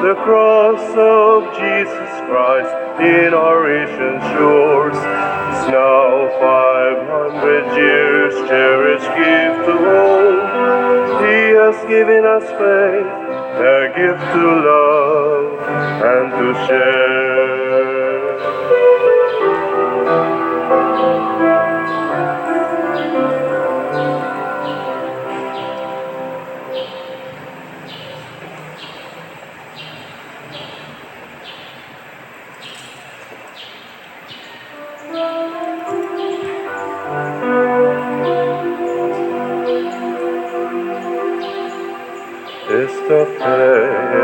The cross of Jesus Christ in our Asian shores is now 500 years, cherished gift to all. He has given us faith, a gift to love and to share. Esta fe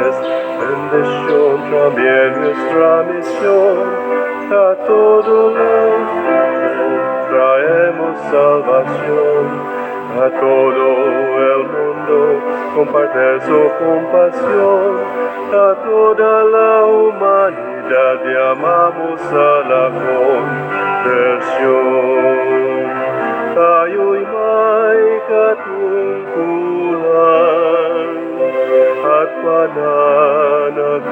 es bendición, también nuestra misión. A todos los traemos salvación. A todo el mundo compartir su compasión. A toda la humanidad llamamos a la conversión. Tayo'y may katungkulan at pananagutan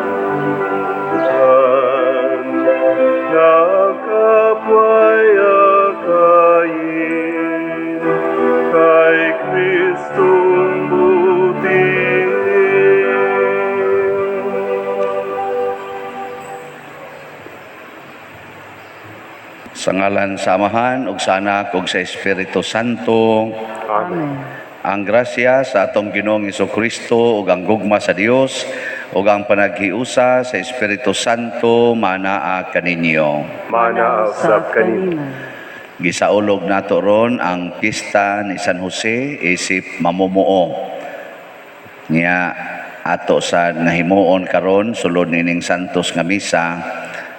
na ang kapwa'y akayin kay Kristong butihin. Sa ngalan sa Amahan ug sa Anak ug sa Espiritu Santo. Amen. Ang grasya sa atong Ginoong Kristo ug ang gugma sa Dios ug ang panaghiusa sa Espiritu Santo manaa kaninyo. Mana usab kanimo. Gisaulog nato ron ang pista ni San Jose isip mamumuo. Nya ato sa nahimuon karon sulod nining santos nga misa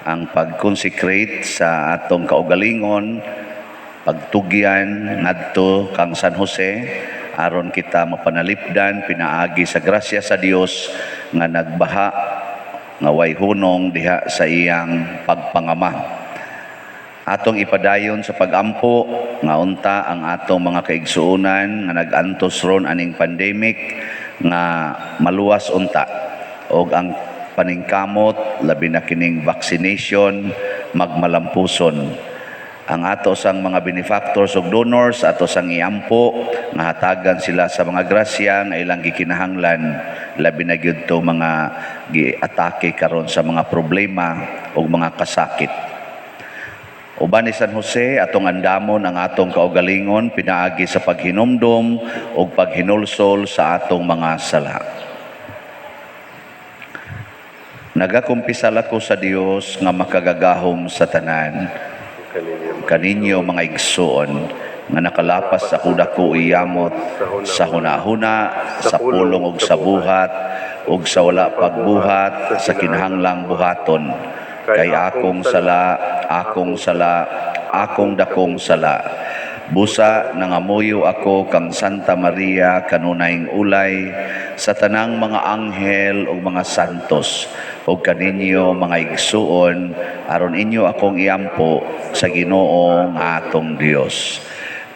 ang pag-consecrate sa atong kaugalingon, pagtugyan ngadto kang San Jose aron kita mapanalipdan pinaagi sa grasya sa Dios nga nagbaha nga way hunong diha sa iyang pagpangama. Atong ipadayon sa pagampo nga unta ang atong mga kaigsuonan nga nag-antos ron aning pandemic nga maluwas unta og ang paningkamot, labi na kining vaccination, magmalampuson. Ang ato sang mga benefactors ug donors, ato sang iampo nga hatagan sila sa mga grasya nga ilang gikinahanglan, labi na gyud to mga giatake karon sa mga problema ug mga kasakit. Uban ni San Jose, atong andamon ang atong kaugalingon pinaagi sa paghinumdom ug paghinulsol sa atong mga sala. Nagakumpisal ako sa Dios nga makagagahom sa tanan, Kaninyo, kaninyo mga igsoon, nga nakalapas ako dako iyamot sa hunahuna, sa pulong ug sa buhat, ug sa wala pagbuhat sa kinahanglang buhaton. Kay akong sala, akong sala, akong dakong sala. Busa nangamuyo ako kang Santa Maria kanunayng ulay, sa tanang mga anghel ug mga santos, ug kaninyo mga igsuon, aron inyo akong iampo sa Ginoo nga atong Dios.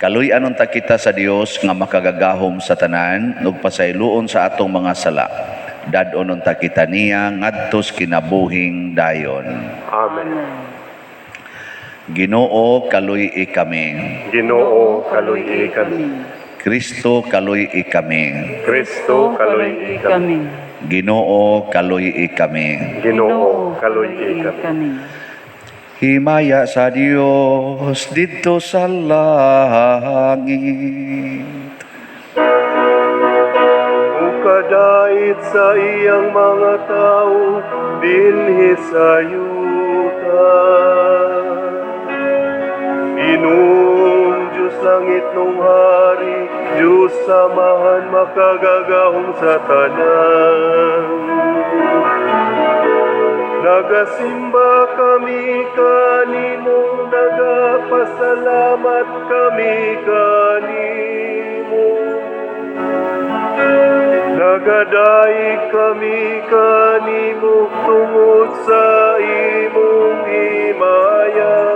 Kaluy-an unta kita sa Dios nga makagagahom sa tanan ug pasayloon sa atong mga sala. Dad-on unta kita niya ngadtos kinabuhing dayon. Amen. Ginoo, kaluy-i kami. Ginoo, kaluy-i kami. Kristo, kaluy-i kami. Kristo, kaluy-i kami. Ginoo, kaluy-i kami. Ginoo, kaluy-i kami. Himaya sa Dios didto sa langit. Mukadait sa iyang mga tao dinhi sa yuta. Ginoong Diyos langit nung hari, Diyos samahan makagagahom sa tanan. Nagasimba kami kanimo, nagapasalamat kami kanimo. Nagadaig kami kanimo tungod sa imong himaya.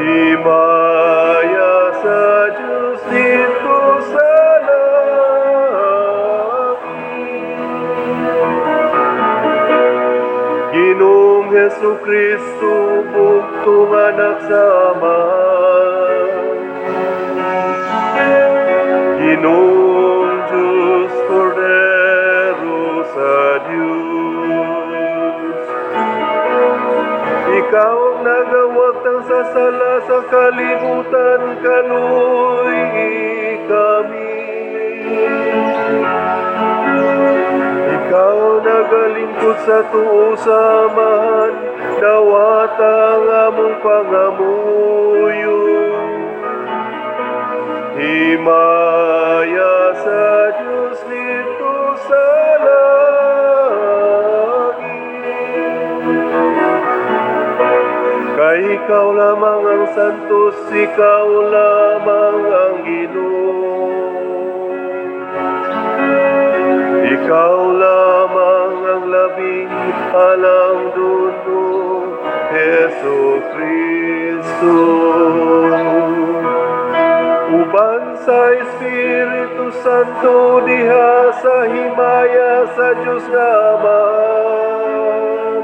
Himaya sa Diyos didto sa langit. Ginoong Hesus Kristo, bugtong anak sa Amahan. Ginoong Diyos, Kordero sa Diyos. Ikaw ang nagawagtang sa sala sa kalibutan, kaluy-i kami. Ikaw nagalingkod sa tuo sa Amahan, dawata ang among pangamuyo. Himaya sa Diyos didto sa langit. Kay ikaw lamang ang santos, ikaw lamang ang Ginoo. Ikaw lamang ang labing halangdon, Hesu Kristo. Uban sa Espiritu Santo diha sa himaya sa Diyos nga Amahan.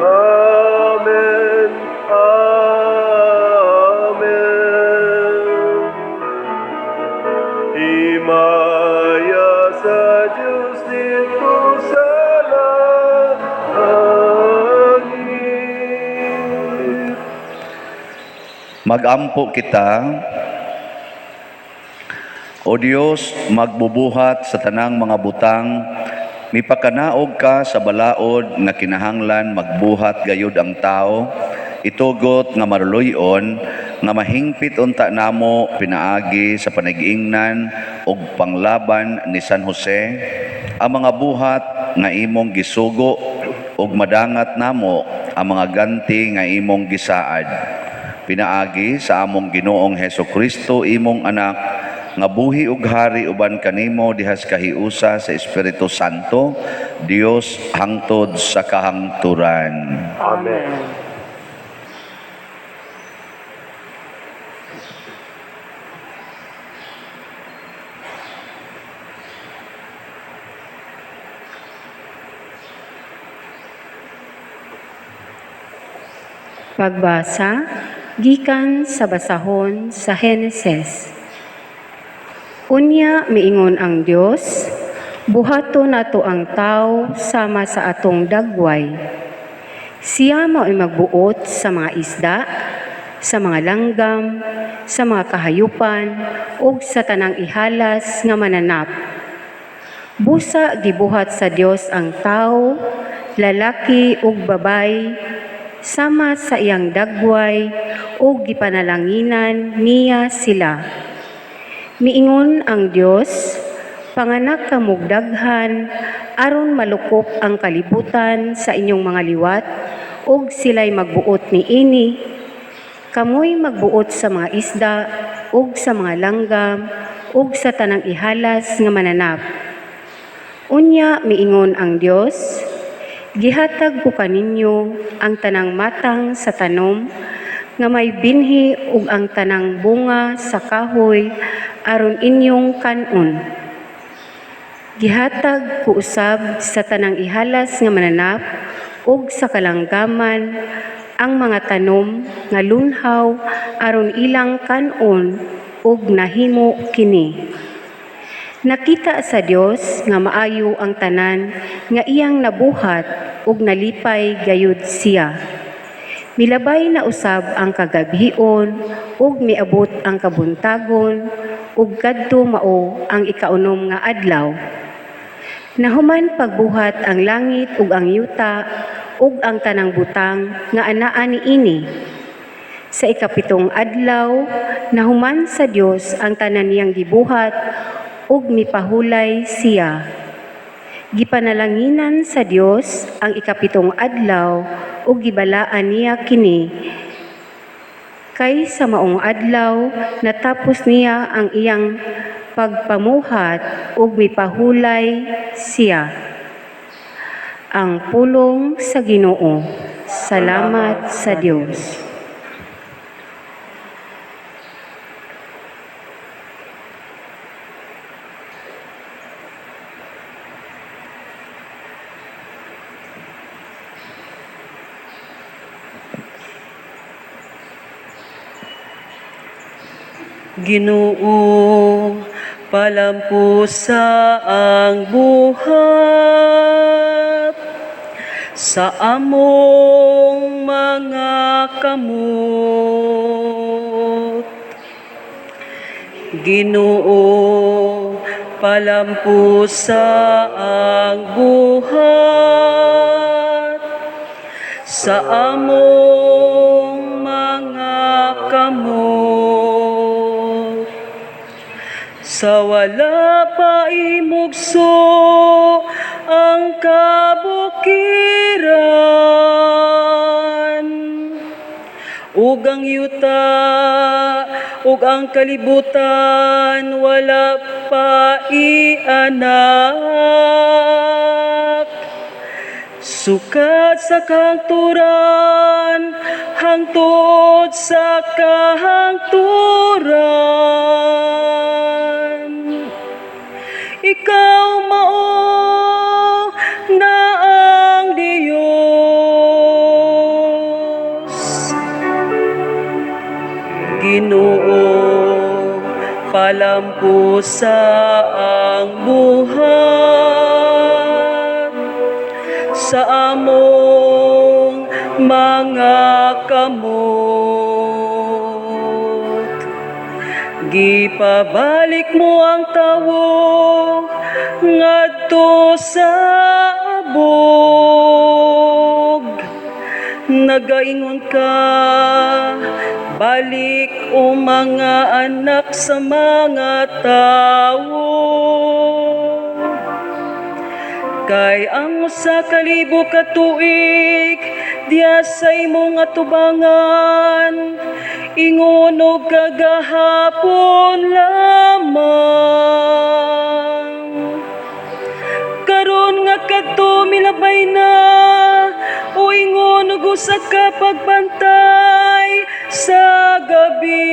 Amen. Amen. Himaya sa Diyos didto sa langit. Magampo kita. O Dios, magbubuhat sa tanang mga butang, mipakanaog ka sa balaod nga kinahanglan magbuhat gayud ang tao, itugot nga maluloy-on, nga mahingpit unta namo pinaagi sa panigingnan ug panglaban ni San Jose, ang mga buhat nga imong gisugo ug madangat namo ang mga ganti nga imong gisaad pinaagi sa among Ginoong Heso Kristo, imong anak, nga buhi ug hari uban kanimo diha sa kahiusa sa Espiritu Santo, Dios hangtod sa kahangturan. Amen. Pagbasa gikan sa basahon sa Heneses. Unya miingon ang Dios, buhaton nato ang tao sama sa atong dagway. Siya mao'y magbuot sa mga isda, sa mga langgam, sa mga kahayupan, ug sa tanang ihalas nga mananap. Busa gibuhat sa Dios ang tao, lalaki ug babay, sama sa iyang dagway ug gipanalanginan niya sila. Miingon ang Dios, panganak kamog daghan aron malukop ang kalibutan sa inyong mga liwat ug sila'y magbuot niini. Kamoy magbuot sa mga isda ug sa mga langgam ug sa tanang ihalas nga mananap. Unya miingon ang Dios, gihatag ko kaninyo ang tanang matang sa tanom nga may binhi ug ang tanang bunga sa kahoy aron inyong kan-on. Gihatag ko usab sa tanang ihalas nga mananap ug sa kalanggaman ang mga tanom nga lunhaw aron ilang kan-on ug nahimo kini. Nakita sa Dios nga maayo ang tanan nga iyang nabuhat ug nalipay gayud siya. Milabay na usab ang kagabhion ug miabot ang kabuntagon ug kadto mao ang ikaunom nga adlaw. Nahuman pagbuhat ang langit ug ang yuta ug ang tanang butang nga anaa niini. Sa ikapitong adlaw, nahuman sa Dios ang tanan niyang gibuhat ug mipahulay siya. Gipanalanginan sa Dios ang ikapitong adlaw ug gibalaan niya kini. Kay sa maong adlaw natapos niya ang iyang pagpamuhat ug mipahulay siya. Ang pulong sa Ginoo. Salamat sa Dios. Ginoo, palampusa ang buhat sa among mga kamot. Ginoo, palampusa ang buhat sa among mga kamot. Sa wala pa imugso ang kabukiran ug ang yuta ug ang kalibutan wala pa ianak, sukad sa kahangturan hangtod sa kahangturan, ikaw mao na ang Diyos. Ginoo, palampusa ang buhat sa among mga kamot. Gipabalik mo ang tawo ngadto sa abog. Nagaingon ka, "Balik, o mga anak sa mga tawo." Kay ang 1,000 ka tuig diya sa imong atubangan ingon og kagahapon lamang. Karon nga kadto milabay na o ingon og usa ka pagbantay sa gabi.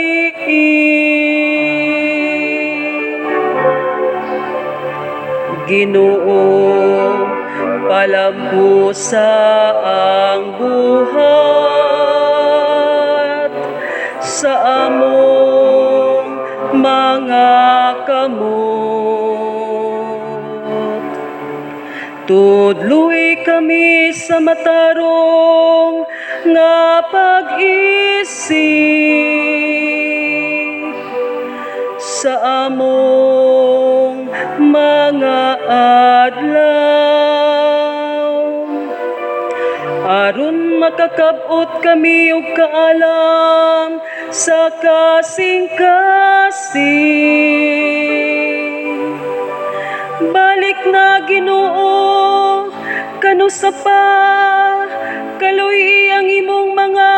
Ginoo, palampusa ang buhat sa among mga kamot. Tudloi kami sa matarong nga pag-isip sa among mga adlaw, aron makakab-ot kami og kaalam sa kasing-kasing. Balik na, Ginoo, kanusa pa, kaluy ang imong mga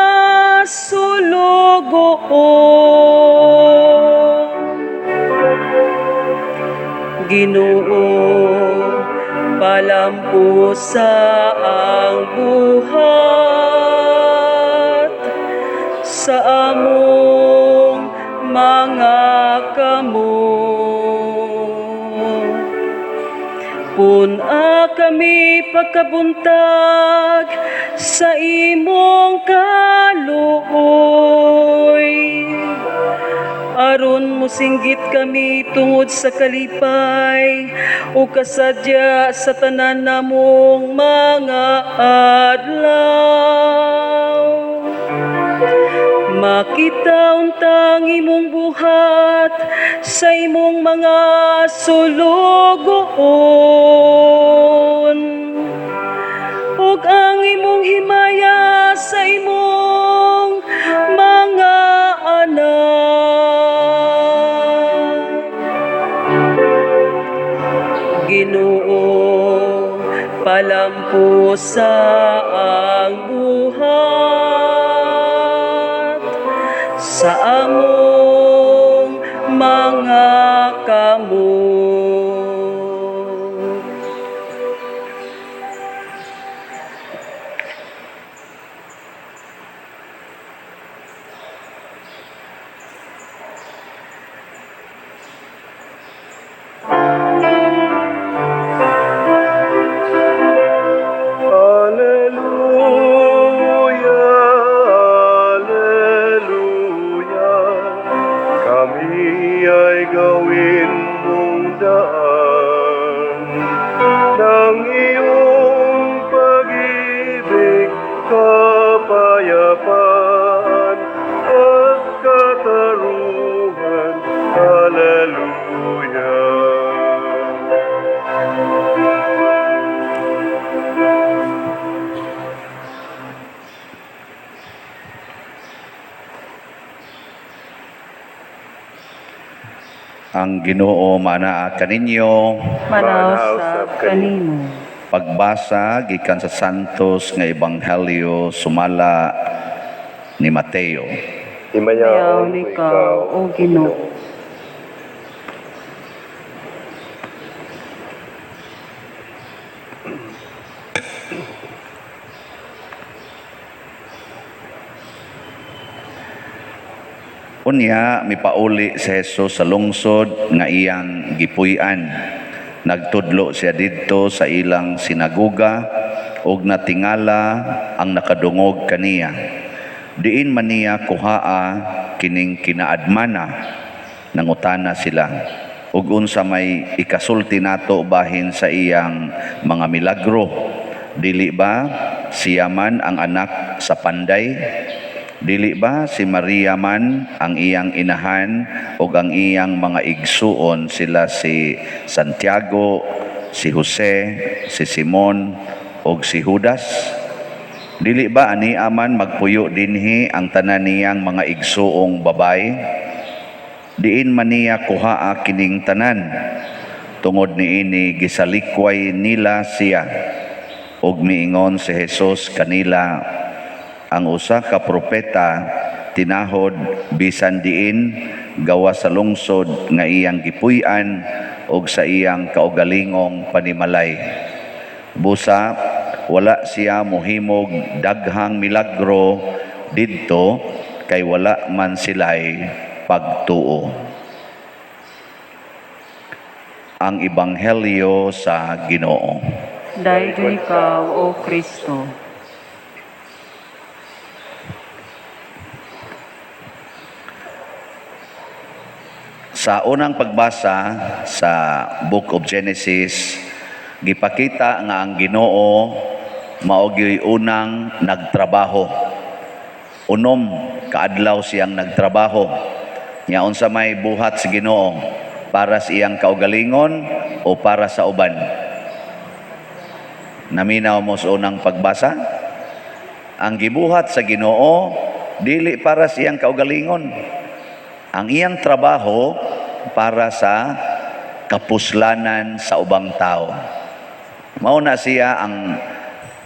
sulugoon. Ginoo, palampusa ang buhat sa among mga kamot. Pun-a kami pagkabuntag sa imong kaluoy, aron musinggit kami tungod sa kalipay o kasadya sa tanan namong mga adlaw. Makita untang imong buhat sa imong mga sulugoon ug ang imong himaya sa imong mga anak. Ginoo, palampusa ang buhat sa among mga kamot. Alleluia, Alleluia. Ang Ginoo maanaa kaninyo. Manaa usab kanimo. Pagbasa gikan sa Santos nga Ebanghelyo sumala ni Mateo. Himayaon Himayaon ikaw, O Ginoo. Unya mipauli si Jesus sa lungsod nga iyang gipuy-an. Nagtudlo siya didto sa ilang sinagoga ug natingala ang nakadungog kaniya. Diin man niya kuhaa kining kinaadmana? Nangutana sila. Ug unsa may ikasulti nato bahin sa iyang mga milagro? Dili ba siya man ang anak sa panday? Dili ba si Maria man ang iyang inahan ug ang iyang mga igsuon sila si Santiago, si Jose, si Simon ug si Judas? Dili ba ani aman magpuyo dinhi ang tanan niyang mga igsuong babay? Diin man niya kuhaa kining tanan? Tungod niini gisalikway nila siya. Ug miingon si Jesus kanila, ang usa ka propeta tinahod bisan diin gawas sa lungsod nga iyang gipuy-an ug sa iyang kaugalingong panimalay. Busa wala siya mohimog daghang milagro didto kay wala man sila'y pagtuo. Ang Ebanghelyo sa Ginoo. Dayon ikaw, O Kristo. Sa unang pagbasa sa Book of Genesis, gipakita nga ang Ginoo mao gyoy unang nagtrabaho. 6 kaadlaw siyang nagtrabaho. Nya unsa may buhat sa Ginoo? Para sa iyang kaugalingon o para sa uban? Naminaw mo sa unang pagbasa? Ang gibuhat sa Ginoo dili para sa iyang kaugalingon. Ang iyang trabaho para sa kapuslanan sa ubang tao. Mao na siya ang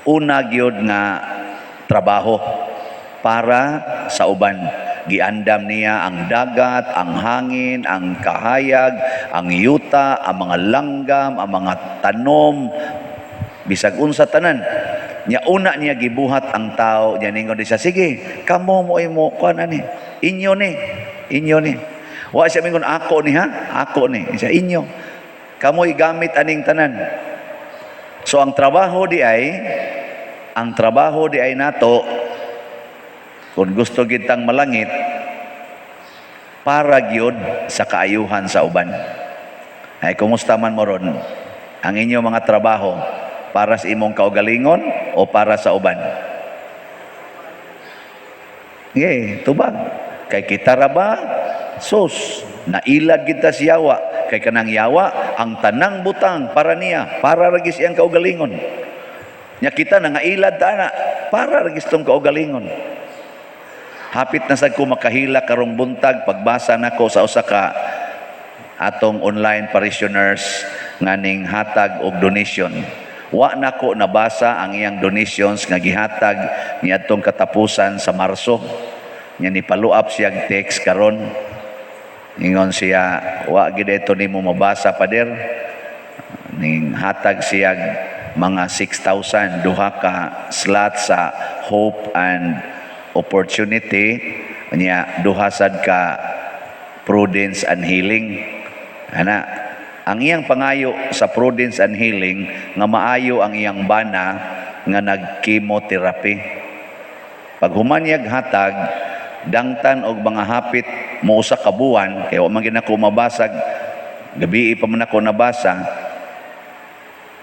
una gyud nga trabaho para sa uban. Giandam niya ang dagat, ang hangin, ang kahayag, ang yuta, ang mga langgam, ang mga tanom, bisag unsa tanan. Nya una niya gibuhat ang tao, nya ningon di siya, sige, kamo mo imo kuan ani. Inyo ni, inyo ni. Wa siya mingon ako ni ha, ako ni. Siya inyo. Kamo'y gamit aning tanan. So ang trabaho di ay, ang trabaho di ay nato, kung gusto gitang malangit, para gyud sa kaayuhan sa uban. Ay, kumusta man mo ron? Ang inyong mga trabaho, para sa imong kaugalingon o para sa uban? Sige, tubag. Kay kita ra ba? Sus, nailad kita si yawa. Kay kanang yawa, ang tanang butang para niya, para ra gyud siyang kaugalingon. Nya kita nangailad ta na, para ra gyud tong kaugalingon. Hapit na sad ko makahila karong buntag pagbasa nako sa usa ka atong online parishioners nga ning hatag og donation. Wa nako nabasa ang iyang donations nga gihatag niadtong katapusan sa Marso. Nya ni follow up siya text karon. Ingon siya, wa gid ito nimo mabasa, pader. Ning hatag siya mga 6,000, duha ka slot sa Hope and Opportunity, nya duha sad ka Prudence and Healing. Ana, ang iyang pangayo sa Prudence and Healing nga maayo ang iyang bana nga nag-chemotherapy. Pag humanyag hatag, dangtan og mga hapit mo usa ka buwan, kay wa man gid nako mabasag, gabii pa man ako nabasa,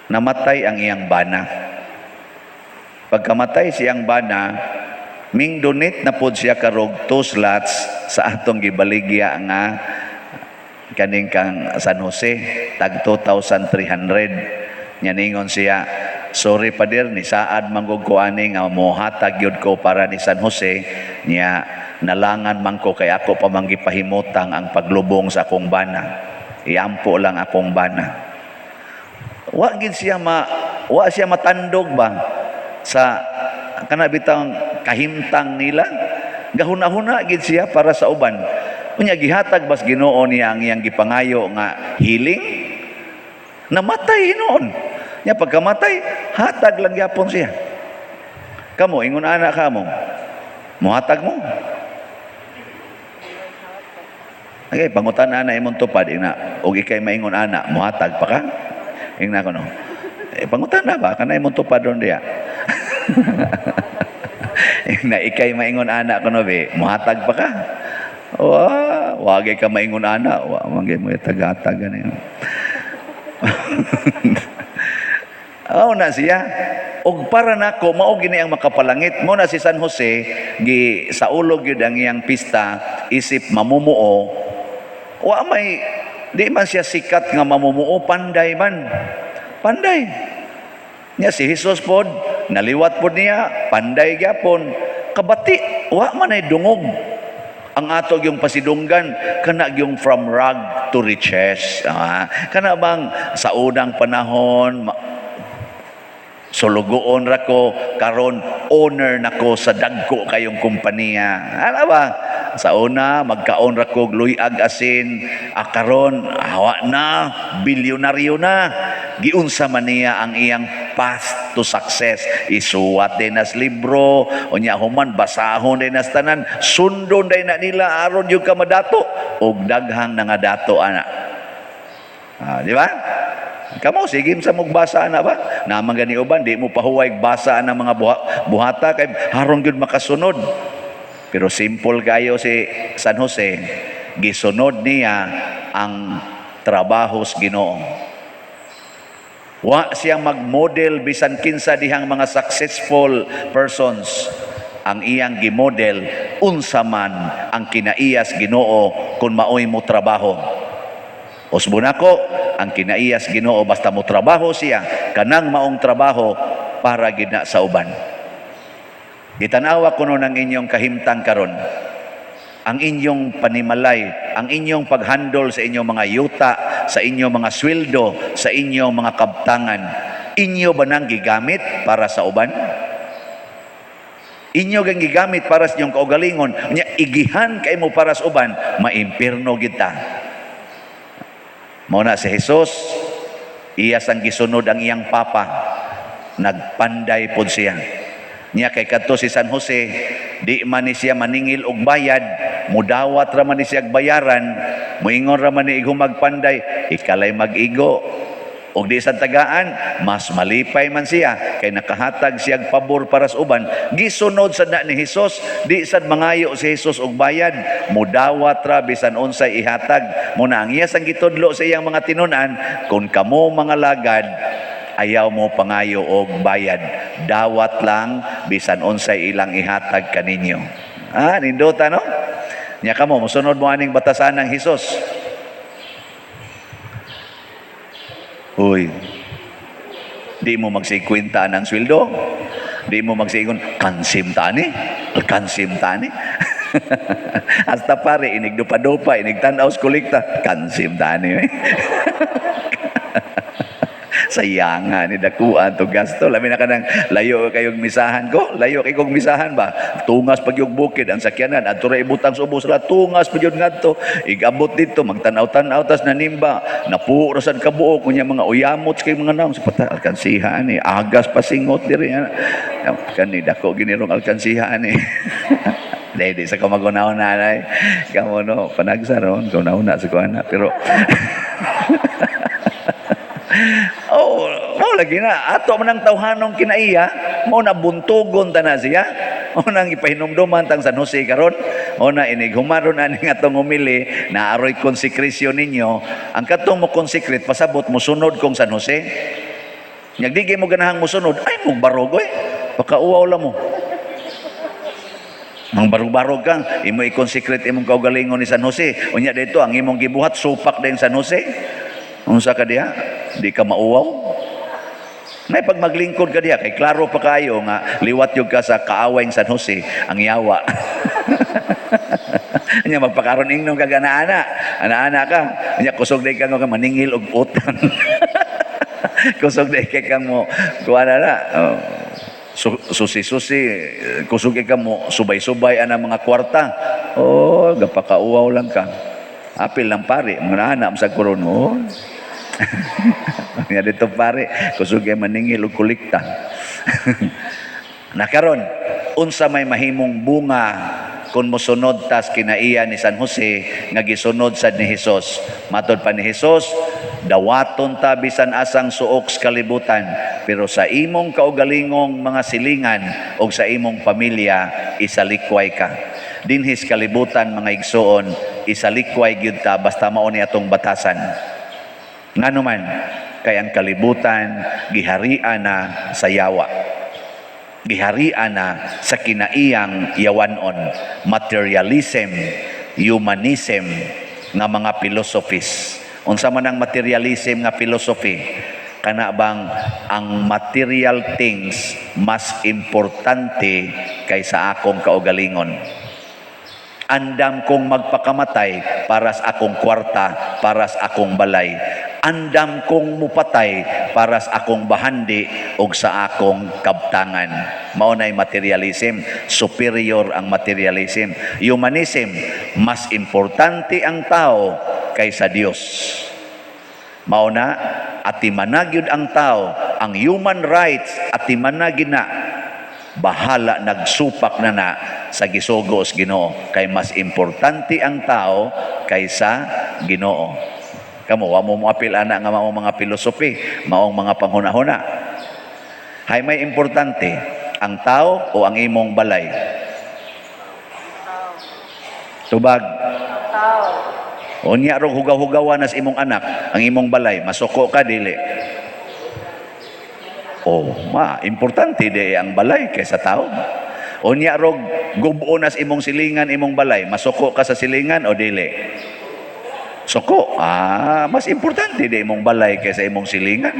namatay ang iyang bana. Pagkamatay siyang bana, ming donate na pod siya karog 2 slots sa atong gibaligya nga kaning kang San Jose, tag 2,300. Nya ningon siya, sorry pader, ni saad manggug ko ani nga mohatag gyud ko para ni San Jose, nya nalangan man ko kay ako pa man gipahimutang ang paglubong sa akong bana. Iampo lang akong bana. Wa gid siya ma wa siya matandog ba sa kana bitang kahimtang nila. Gahuna-huna gid siya para sa uban. Unya gihatag bas Ginoo niya ang iyang gipangayo nga healing. Namatay hinuon. Nya pagkamatay, hatag lang gyapon siya. Kamo, ingon ana kamo. Muhatag mo. Okay, pangutan ana imong tupad ina og ikay maingon ana, muhatag pa ka? Ingna ko no. Eh, pangutan na ba kana imong tupad ron diya? Ingna ikay maingon ana kuno be, muhatag pa ka? Wa, wagay ka maingon ana, wa man gyud mo tagatag gani. Mao na siya. Og para nako mao gini ang makapalangit mo na si San Jose gi saulog gyud ang iyang pista isip mamumuo. Wa may di man siya sikat nga mamumuo, panday man. Panday. Nya si Jesus pod naliwat pod niya, panday gyapon. Kabati wa man ay dungog ang ato yung pasidunggan kana yung from rag to riches. Ah, kana bang sa unang panahon sulugoon ra ko, karon owner nako sa dagko kayong kompanya. Ala ba? Sa una magkaon ra ko og luyag asin, ah, karon hawa na, bilyonaryo na. Giunsa man niya ang iyang path to success? Isuwat din nas libro, unya human basahon din nas tanan, sundon din na nila aron yung ka madato og daghang nangadato ana. Ah, di ba? Kamo sige sa mugbasa ana ba? Naman gani uban di mo pahuway basa ang mga buhata kay haron gyud makasunod. Pero simple kayo si San Jose, gisunod niya ang trabaho sa Ginoo. Wa siya magmodel bisan kinsa dihang mga successful persons. Ang iyang gimodel unsa man ang kinaiyas Ginoo kung maoy mo trabaho. Usbon ako, ang kinaiyas Ginoo basta mo trabaho siya, kanang maong trabaho para gid na sa uban. Gitanawa kuno ng inyong kahimtang karon. Ang inyong panimalay, ang inyong paghandol sa inyong mga yuta, sa inyong mga sweldo, sa inyong mga kabtangan, inyo ba nang gigamit para sa uban? Inyo gang gigamit para sa inyong kaugalingon, nya igihan kay mo para sa uban, maimpirno kita. Mao na si Jesus, iya sang gisunod ang iyang papa, nagpanday pod siya. Nya kay kadto si San Jose, di man ni siya maningil og bayad, mudawat ra man ni siya og bayaran, moingon ra man ni igong magpanday, ikalay mag-igo. Og di sa tagaan, mas malipay man siya kay nakahatag siya og pabor para sa uban. Gisunod sad na ni Hesus, di sad mangayo si Hesus og bayad, mudawat ra bisan unsay ihatag. Muna ang iya sang gitudlo sa iyang mga tinun-an, kung kamo mga lagad, ayaw mo pangayo og bayad, dawat lang bisan unsay ilang ihatag kaninyo. Ah, nindota no? Nya kamo mosunod mo aning batasan ng Hesus. Uy, di mo magsikwenta ng sweldo, di mo magsiingon, kansim tani, kansim tani. Hasta pare, inig dupa-dupa, inig tanaw sa kolekta, kansim tani. Eh. Sayang nga ni dakuan to gasto. Labi na ka ng layo kayong misahan ko. Layo kay kong misahan ba? Tungas pag yung bukid ang sakyanan. Adto ra ibutang sa ubos la tungas pa yun ngadto. Igabot dito magtanaw-tanaw tas nanimba. Napuo ra sad kabuok kunya mga uyamot kay mga naong sa pata alkansiha ni agas pasingot diri. Kani dako ginirong alkansiha ni. Dili di sa kamagunaw na anay. Kamo no panagsaron kunauna sa kuana pero oh, mo lagi na ato man ang tawhanong kinaiya, mo na buntugon ta na siya. Mo nang ipahinumduman tang San Jose karon. Mo na inig humaron ani nga atong umili na aroy konsekresyon ninyo. Ang katong mo consecrate pasabot mo sunod kong San Jose. Nyag di mo ganahang mosunod, ay mo barog oy. Pakauwaw lang mo. Mang barog-barog kang, imo i-consecrate imong kaugalingon ni San Jose. Unya dito ang imong gibuhat supak din San Jose. Unsa ka diha? Di ka mauwaw? Nay pag maglingkod ka diha kay klaro pa kayo nga liwat yun ka sa kaaway San Jose ang yawa. Nya magpakaron ingnon kag ana-ana. Ana-ana ka. Nya kusog day ka nga maningil og utang. Kusog day kay kang mo kuha na na. Oh. Susi-susi, kusog ka mo subay-subay ana mga kwarta. Oh, gapakauwaw lang ka. Apil lang pare, mga anak sa kuron mo. Nga dito pare, kusog kay maningil og kolekta. Nakaron, unsa may mahimong bunga kung mosunod tas kinaiya ni San Jose nga gisunod sad ni Hesus? Matod pa ni Hesus, dawaton ta bisan asang suok sa kalibutan, pero sa imong kaugalingong mga silingan o sa imong pamilya, isalikway ka. Dinhis kalibutan, mga igsuon, isalikway gyud ta basta mao ni atong batasan. Ngano man, kay ang kalibutan giharian na sa yawa, giharian na sa kinaiyang yawanon, materialism, humanism nga mga philosophies. Unsa man ang materialism nga philosophy? Kana bang ang material things mas importante kaysa akong kaugalingon? Andam kong magpakamatay para sa akong kwarta, para sa akong balay. Andam kong mupatay para sa akong bahandi o sa akong kabtangan. Mao na'y materialism. Superior ang materialism. Humanism, mas importante ang tao kaysa Dios. Mao na atiman gyud ang tao, ang human rights atiman na, bahala nagsupak na na sa gisugo sa Ginoo kay mas importante ang tao kaysa Ginoo. Kamo, wa mo moapil ana nga mao mga philosophy, maong mga panghuna-huna. Hay may importante, ang tao o ang imong balay? Tubag. Unya rog hugaw-hugawan nas imong anak, ang imong balay, masuko ka dili? Oh, ma, importante di ang balay kaysa tao. Unya rog gubo nas imong silingan imong balay, masuko ka sa silingan o dili? Suko. Ah, mas importante di imong balay kaysa imong silingan.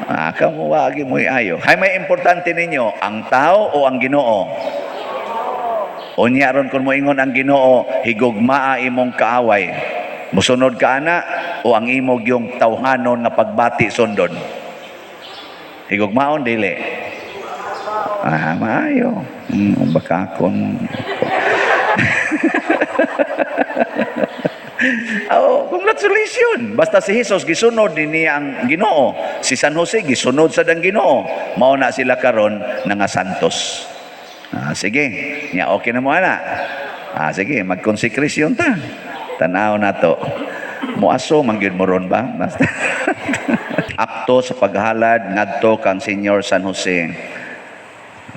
Ah, kamo wagi mo ayo. Hay may importante ninyo, ang tao o ang Ginoo? Unya ron kung moingon ang Ginoo, higugmaa imong kaaway. Musunod ka ana o ang imong yung tawhanon nga pagbati sundon? Higugmaon dili? Ah, maayo. Baka akong. Oh, congratulations. Basta si Jesus gisunod ni niya ang Ginoo. Si San Jose gisunod sa ang Ginoo. Mao na sila karon nga santos. Ah, sige. Nya okay na mo ana. Ah, sige, mag-consecration ta. Tanaw na to. Muaso man gyud mo ron ba? Basta. Akto sa paghalad ngadto kang Senyor San Jose.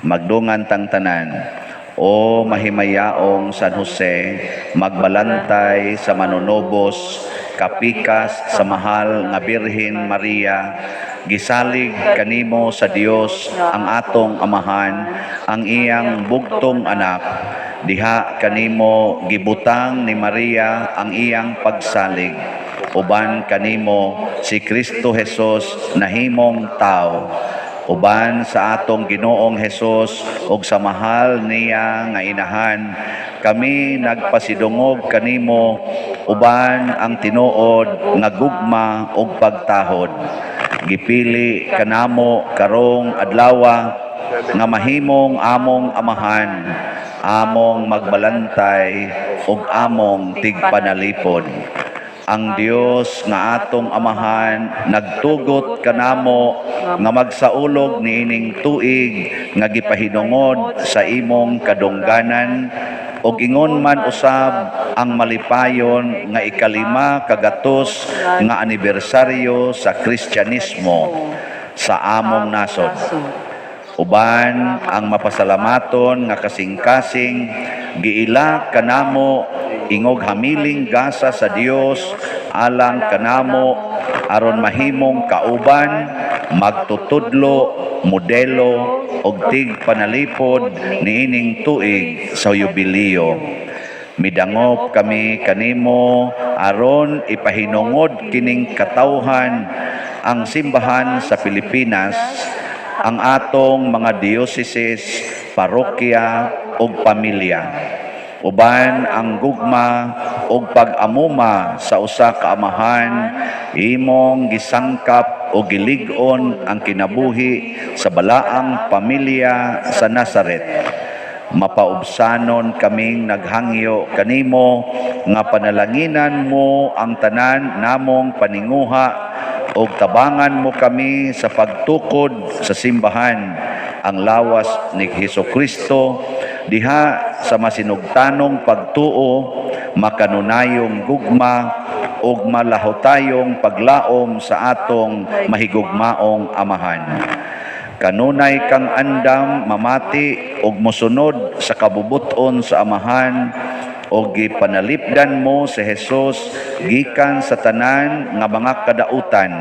Magdungan tang tanan. O mahimayaong San Jose, magbalantay sa manunubos, kapikas sa mahal nga Birhen Maria, gisalig kanimo sa Dios ang atong amahan, ang iyang bugtong anak. Diha kanimo gibutang ni Maria ang iyang pagsalig. Uban kanimo si Kristo Jesus nahimong tao. Uban sa atong Ginoong Hesus ug sa mahal niya nga inahan, kami nagpasidungog kanimo uban ang tinuod nga gugma ug pagtahod. Gipili kanamo karong adlawa nga mahimong among amahan, among magbalantay ug among tigpanalipod. Ang Dios nga atong amahan nagtugot kanamo nga magsaulog niining tuig nga gipahinungod sa imong kadungganan ug ingon man usab ang malipayon nga ika-500 nga anibersaryo sa Kristyanismo sa among nasod. Uban ang mapasalamaton nga kasing-kasing, giila kanamo ingog hamiling gasa sa Dios alang kanamo aron mahimong kauban, magtutudlo, modelo og tigpanalipod niining tuig sa yubileo. Midangop kami kanimo aron ipahinungod kining katawhan, ang simbahan sa Pilipinas, ang atong mga dioceses, parokya ug pamilya. Uban ang gugma ug pag-amuma sa usa ka amahan, imong gisangkap o gilig-on ang kinabuhi sa balaang pamilya sa Nazaret. Mapaubsanon kaming naghangyo kanimo nga panalanginan mo ang tanan namong paninguha ug tabangan mo kami sa pagtukod sa simbahan, ang lawas ni Hesus Kristo, diha sa masinugtanong pagtuo, makanunayong gugma ug malahutayong paglaom sa atong mahigugmaong Amahan. Kanunay kang andam mamati ug mosunod sa kabubut-on sa Amahan ug gipanalipdan mo si Jesus gikan sa tanan nga mga kadautan.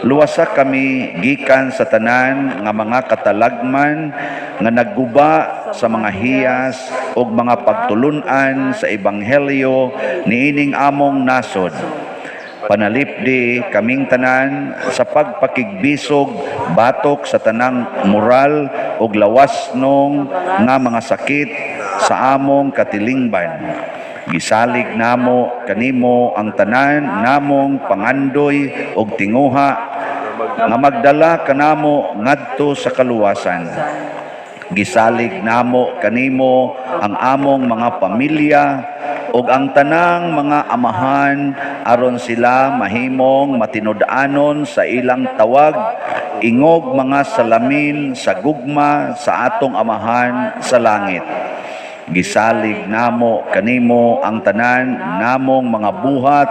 Luwasa kami gikan sa tanan nga mga katalagman nga nagguba sa mga hiyas ug mga pagtulun-an sa ebanghelyo niining among nasod. Panalipdi kaming tanan sa pagpakigbisog batok sa tanang moral ug lawasnong nga mga sakit sa among katilingban. Gisalig namo kanimo ang tanan namong pangandoy ug tinguha nga magdala kanamo ngadto sa kaluwasan. Gisalig namo kanimo ang among mga pamilya ug ang tanang mga amahan aron sila mahimong matinud-anon sa ilang tawag ingog mga salamin sa gugma sa atong Amahan sa langit. Gisalig namo kanimo ang tanan namong mga buhat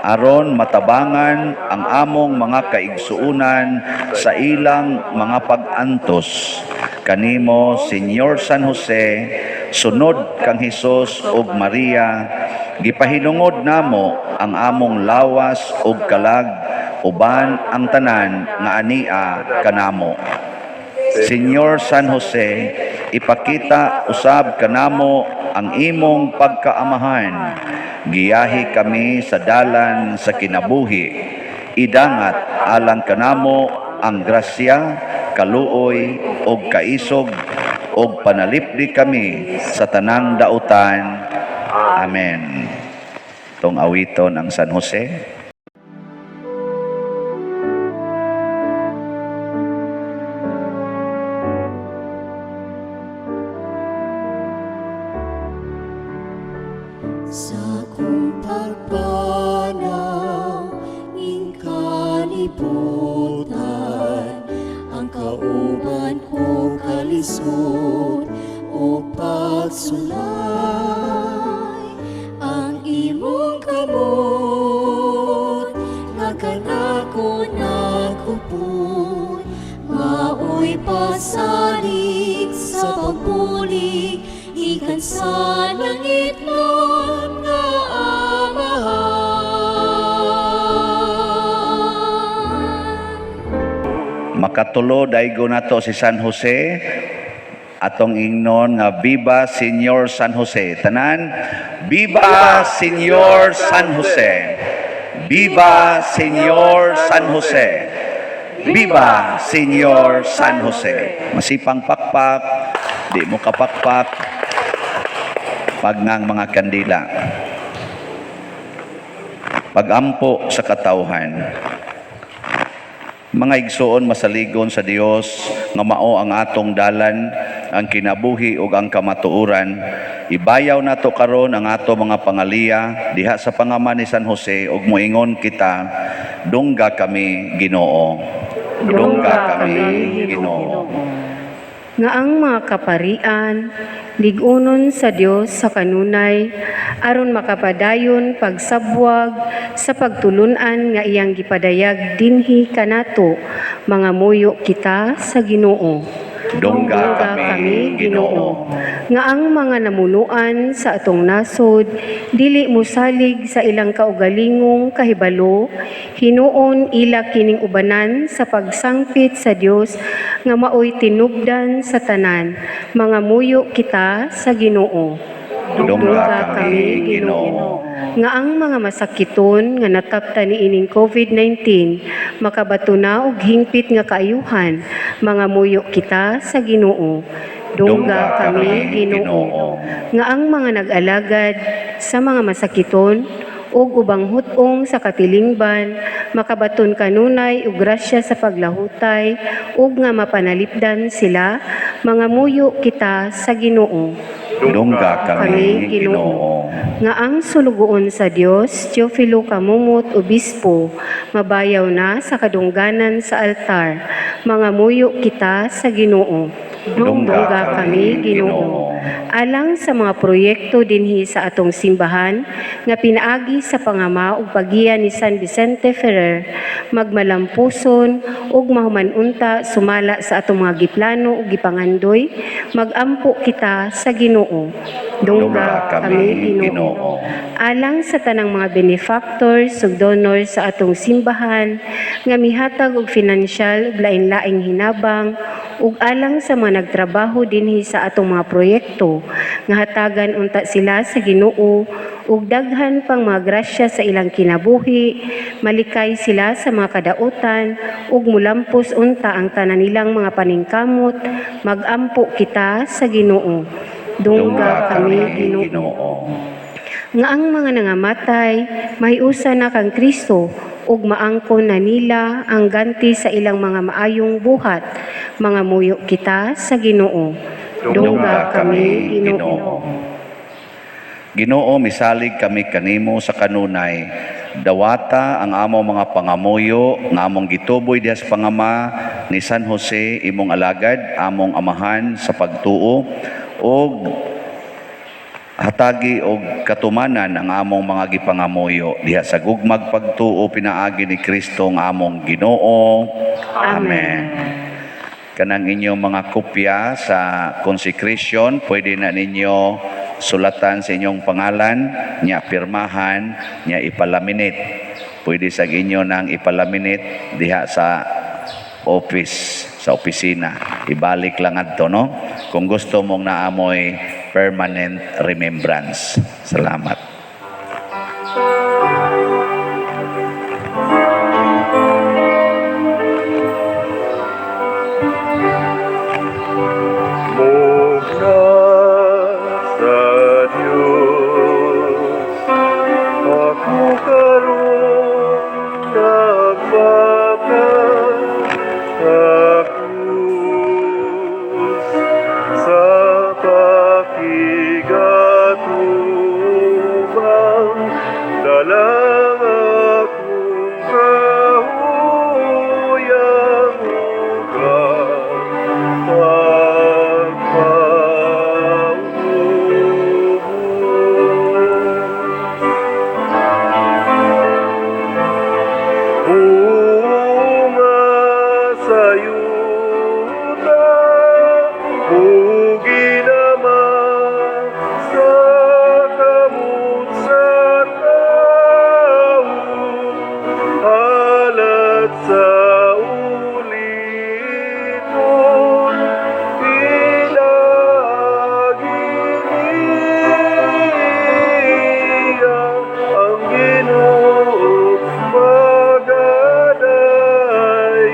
aron matabangan ang among mga kaigsuunan sa ilang mga pag-antos. Kanimo, Senyor San Jose, sunod kang Hesus ug Maria, gipahinungod namo ang among lawas ug kalag uban ang tanan nga ania kanamo. Senyor San Jose, ipakita usab kanamo ang imong pagkaamahan. Giyahi kami sa dalan sa kinabuhi. Idangat alang kanamo ang grasya, kaluoy ug kaisog ug panalipdi kami sa tanang dautan. Amen. Tong awiton ang San Jose. Sa akong pagpanaw ning kalibutan, ang kauban ko kalisod o pagsulay, ang imong kamot nga kanako nagupod, maoy pasalig sa pagbulig gikan sa langitnon nga Amahan. Makatulo daigo nato si San Jose, atong ingnon nga Viva Señor San Jose. Tanan, Viva Señor San Jose. Viva Señor San Jose. Viva Señor San Jose. Masipang pakpak, di mo kapakpak pag ngang mga kandila. Pagampo sa katawhan. Mga igsoon, masaligon sa Dios nga mao ang atong dalan, ang kinabuhi ug ang kamatuoran. Ibayaw nato karon ang ato mga pangaliya diha sa pangaman ni San Jose ug moingon kita, dungga kami Ginoo. Dungga kami Ginoo. Nga ang mga kaparian lig-unon sa Dios sa kanunay aron makapadayon pagsabwag sa pagtulun-an nga iyang gipadayag dinhi kanato, mga muyo kita sa Ginoo. Dungga kami Ginoo. Nga ang mga namunuan sa atong nasod dili mosalig sa ilang kaugalingong kahibalo, hinuon ila kining ubanan sa pagsangpit sa Dios nga maoy tinubdan sa tanan, mga muyo kita sa Ginoo. Dungga kami Ginoo. Nga ang mga masakiton nga natapta niining COVID-19 makabato na og hingpit nga kaayuhan, mga muyo kita sa Ginoo. Dungga kami, Ginoo. Nga ang mga nag-alagad sa mga masakiton ug ubang hut-ong sa katilingban makabaton kanunay og grasya sa paglahutay ug nga mapanalipdan sila, mangamuyo kita sa Ginoo. Dungga kami, Ginoo. Nga ang sulugoon sa Dios, Teofilo Kamumot Obispo, mabayaw na sa kadungganan sa altar, mangamuyo kita sa Ginoo. Dungga kami, Ginoo. Alang sa mga proyekto dinhi sa atong simbahan nga pinaagi sa pangama ug paggiya ni San Vicente Ferrer, magmalampuson ug mahuman-unta sumala sa atong mga giplano ug gipangandoy, magampo kita sa Ginoo. Dungga kami, Ginoo. Alang sa tanang mga benefactors ug donors sa atong simbahan nga mihatag og finansyal ug lain-laing hinabang ug alang sa mga nagtrabaho dinhi sa atong mga proyekto nga hatagan unta sila sa Ginoo ug daghan pang mga grasya sa ilang kinabuhi, malikay sila sa mga kadautan ug mulampos unta ang tanan nilang mga paningkamot, magampo kita sa Ginoo. Dungga kami, Ginoo. Ginoo. Nga ang mga nangamatay mahiusa na kang Kristo ug maangkon na nila ang ganti sa ilang mga maayong buhat, mangamuyo kita sa Ginoo. Dungga kami, Ginoo. Ginoo, misalig kami kanimo sa kanunay. Dawata ang among mga pangamuyo nga among gituboy diha sa pangama ni San Jose imong alagad, among amahan sa pagtuo ug hatagi og katumanan ang among mga gipangamuyo diha sa gugmag pagtuo pinaagi ni Kristo ang among Ginoo. Amen. Kanang inyong mga kopya sa consecration, pwede na ninyo sulatan sa inyong pangalan, nya pirmahan, nya ipalaminate. Pwede sa inyo nang ipalaminate diha sa office, sa opisina. Ibalik lang adto, no? Kung gusto mong naamoy permanent remembrance. Salamat. Mugna sa Diyos, ako karon nagpapatapos sa pakigatubang dalang akong kahuyang ugang pagpaubos. Bunga sa yuta, bugi naman sa kamot sa tao, alat sa uliton, pinagi niya ang Ginoo magaday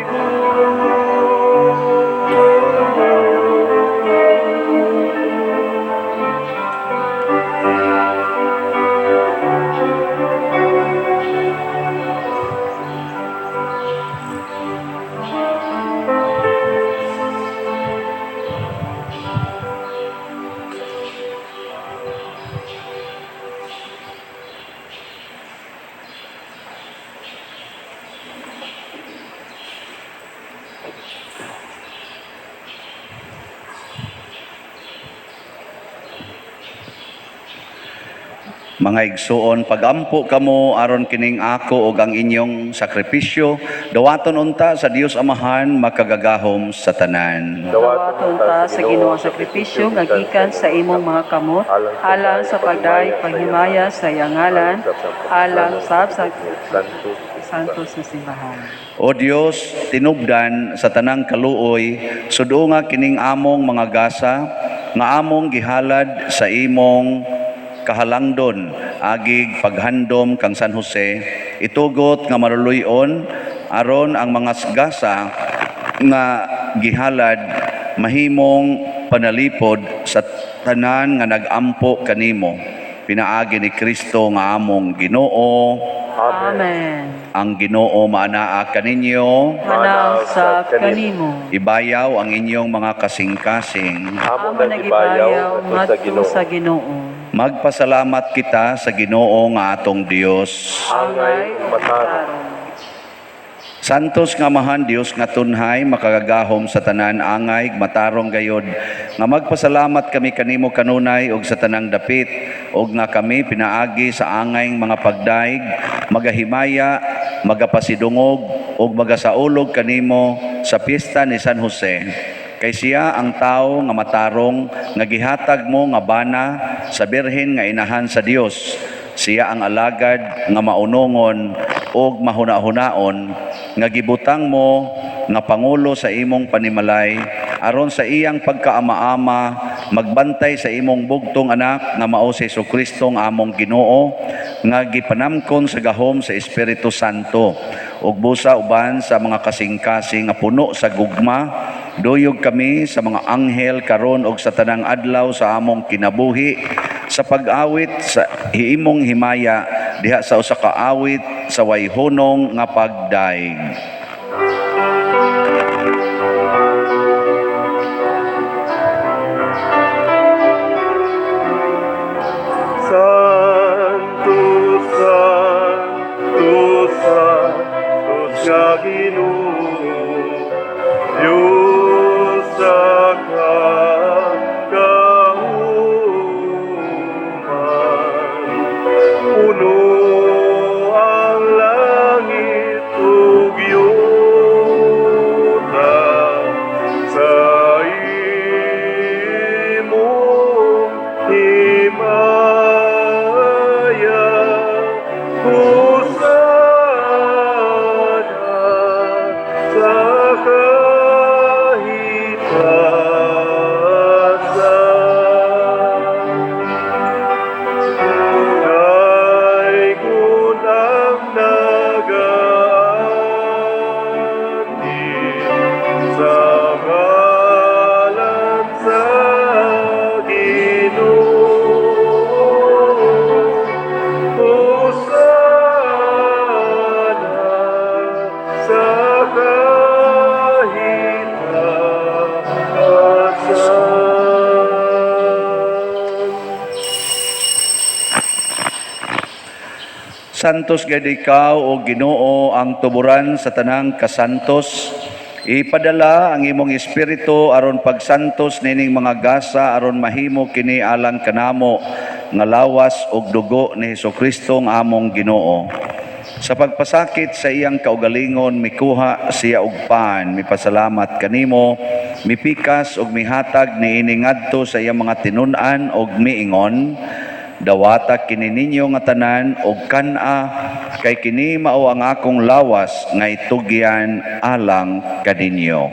Mga igsuon, pagampo kamo aron kining ako ug ang inyong sakripisyo, dawaton unta sa Dios Amahan makagagahom sa tanan. Dawaton ta sa Ginoo ang sakripisyo nga gikan sa imong mga kamot, alang sa pagday paghimaya sa iyang ngalan, alang sab sa santos na simbahan. O Dios, tinubdan sa tanang kaluoy, suduonga kining among mga gasa nga among gihalad sa imong kahalangdon agig paghandom kang San Jose, itugot nga maluluy-on aron ang mga gasa nga gihalad mahimong panalipod sa tanan nga nagampo kanimo. Pinaagi ni Kristo nga among Ginoo. Amen. Ang Ginoo maanaa kaninyo. Manaog sa kanimo. Ibayaw ang inyong mga kasing-kasing. Amo Amo nang nagibayaw gibayaw ngadto sa ngadto Ginoo. sa Ginoo. Magpasalamat kita sa Ginoo nga atong Dios. Angay ug matarong. Santos nga Amahan Dios nga tunhay makagagahom sa tanan, angay matarong gayod nga magpasalamat kami kanimo kanunay og sa tanang dapit, og nga kami pinaagi sa angay mga pagdaig magahimaya, magapasidungog ug magasaulog kanimo sa piyesta ni San Jose, kay siya ang tawo nga matarong nga gihatag mo nga bana sa birhen nga inahan sa Dios. Siya ang alagad nga maunongon ug mahuna-hunaon nga gibutang mo nga pangulo sa imong panimalay aron sa iyang pagkaama-ama magbantay sa imong bugtong anak nga mao si Hesukristo nga among Ginoo, nga gipanamkon sa gahom sa Espiritu Santo. Ug busa uban sa mga kasing-kasing nga puno sa gugma, duyog kami sa mga anghel karon og sa tanang adlaw sa among kinabuhi sa pag-awit sa imong himaya diha sa usa ka awit sa wayhunong nga pagdaig. Santo, Santo, Santo nga Ginoo, Diyos sa kagahuman. Puno ang langit ug yuta sa imong himaya. Hosana sa kahitasan. Kay kunang nagaanhi sa ngalan sa Ginoo. Hosana sa kahitasan. Santos gayud ikaw, o Ginoo, ang tuburan sa tanang kasantos. Ipadala ang imong espiritu aron pagsantos nining mga gasa aron mahimo kini alang kanamo nga lawas ug dugo ni Hesukristo nga among Ginoo. Sa pagpasakit sa iyang kaugalingon, mikuha siya og pan, mipasalamat kanimo, mipikas ug mihatag niini ngadto sa iyang mga tinun-an ug miingon: "Dawata kini ninyo nga tanan og kan-a, kay kini mao ang akong lawas nga itugyan alang kaninyo."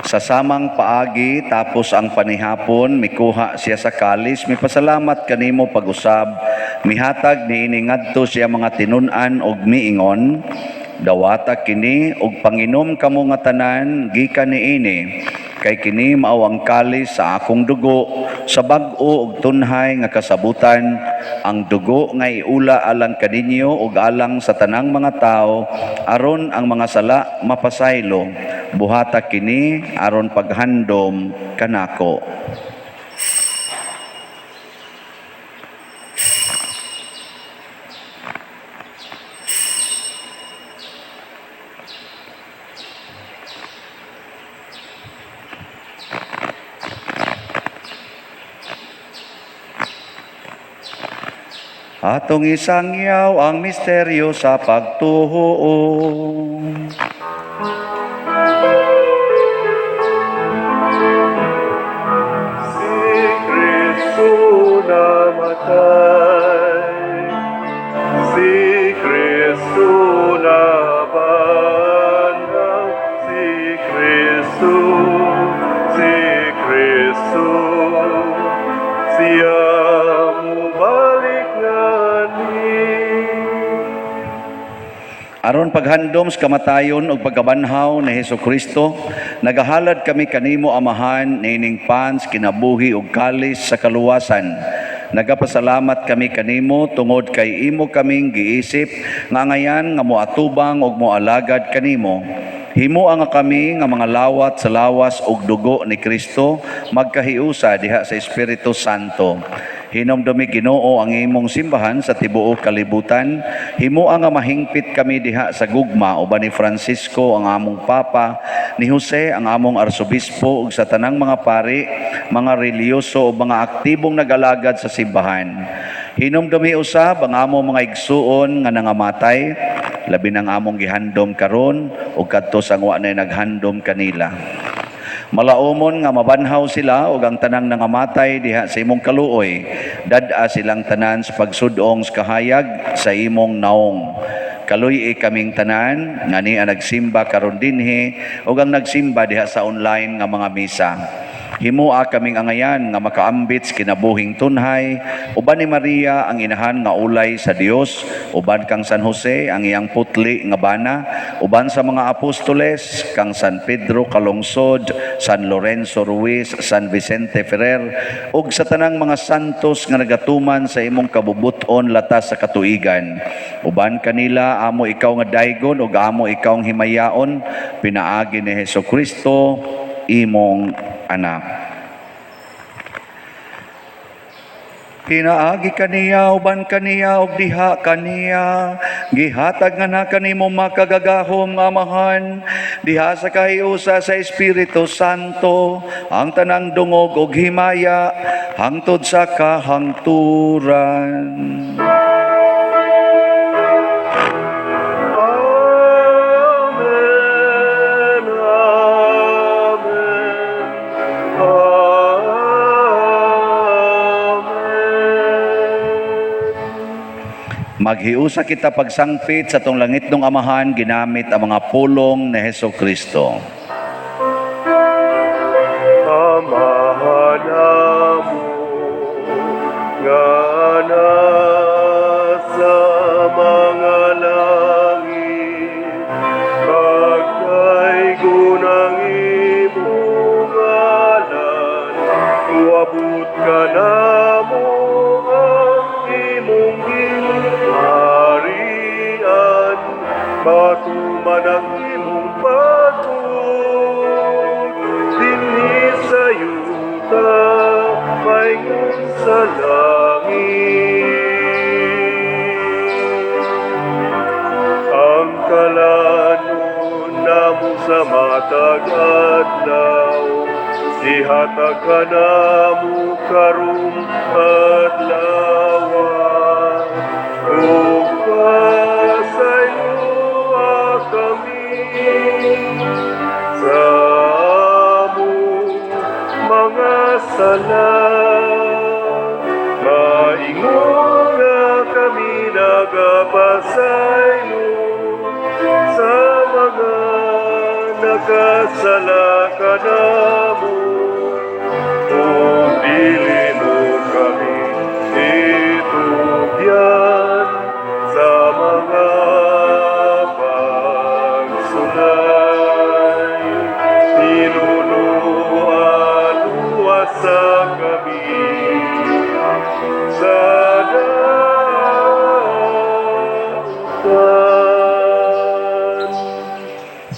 Sa samang paagi, tapos ang panihapon, mikuha siya sa kalis, mipasalamat kanimo pag-usab, mihatag niini ngadto siya mga tinun-an og miingon: "Dawata kini og panginom kamo nga tanan gikan niini, kay kini mao ang kalis sa akong dugo sa bag-o ug tunhay nga kasabutan, ang dugo nga iula alang kaninyo ug alang sa tanang mga tawo aron ang mga sala mapasaylo. Buhata kini aron paghandom kanako." Atong isangyaw ang misteryo sa pagtuo. Si Kristo namatay, si Kristo nabanhaw, si Kristo, si Kristo, siya mubalik ngani. Aron paghandom sa kamatayon ug pagkabanhaw ni Hesus Kristo, nagahalad kami kanimo, Amahan, niining pan sa kinabuhi ug kalis sa kaluwasan. Nagapasalamat kami kanimo tungod kay imo kaming giisip nga angayan nga moatubang ug moalagad kanimo. Himoa nga kami nga mga lawat sa lawas ug dugo ni Kristo magkahiusa diha sa Espiritu Santo. Hinumdumi, Ginoo, ang imong simbahan sa tibuok kalibutan. Himoa nga mahingpit kami diha sa gugma uban ni Francisco ang among Papa, ni Jose ang among Arsobispo ug sa tanang mga pari, mga relihiyoso ug mga aktibong nagalagad sa simbahan. Hinumdumi usab ang among mga igsuon nga nangamatay, labi nang among gihandom karon ug kadto sa wa na naghandom kanila. Malaumon nga mabanhaw sila ug ang tanang nangamatay diha sa imong kaluoy. Dad-a silang tanan sa pagsudong sa kahayag sa imong naong. Kaluy-i kaming tanan nga niya nagsimba karon dinhi ug ang nagsimba diha sa online nga mga misa. Himoa kaming angayan nga makaambit sa kinabuhing tunhay uban ni Maria ang inahan nga ulay sa Dios, uban kang San Jose ang iyang putli nga bana, uban sa mga apostoles kang San Pedro Calungsod, San Lorenzo Ruiz, San Vicente Ferrer ug sa tanang mga santos nga nagatuman sa imong kabubut-on latas sa katuigan. Uban kanila amo ikaw nga daygon ug amo ikaw ang himayaon pinaagi ni Hesus Kristo, imong anak. Pinaagi kaniya, uban kaniya, ug diha kaniya, gihatag nga na kanimo makagagahom nga Amahan, diha sa kahiusa sa Espiritu Santo, ang tanang dungog ug himaya, hangtod sa kahangturan. Amen, Amen, Amen. Maghiusa kita pagsangpit sa atong langitnong Amahan ginamit ang mga pulong ni Heso Kristo. Amahan namo nga nasa mga langit, pagdaygon ang imong ngalan, uabot ka namo ang imong gingharian, matuman ang imong pagbuot dinhi sa yuta maingon sa langit. Ang kalanon namo sa matag adlaw, ihatag kanamo karong adlaw, ug pasayloa kami sa among mga sala, maingon nga kami nagapasaylo sa mga nakasala kanamo, ug dili mo kami itugyan sa mga pagsulay. Tinunuan sa kami sa dautan.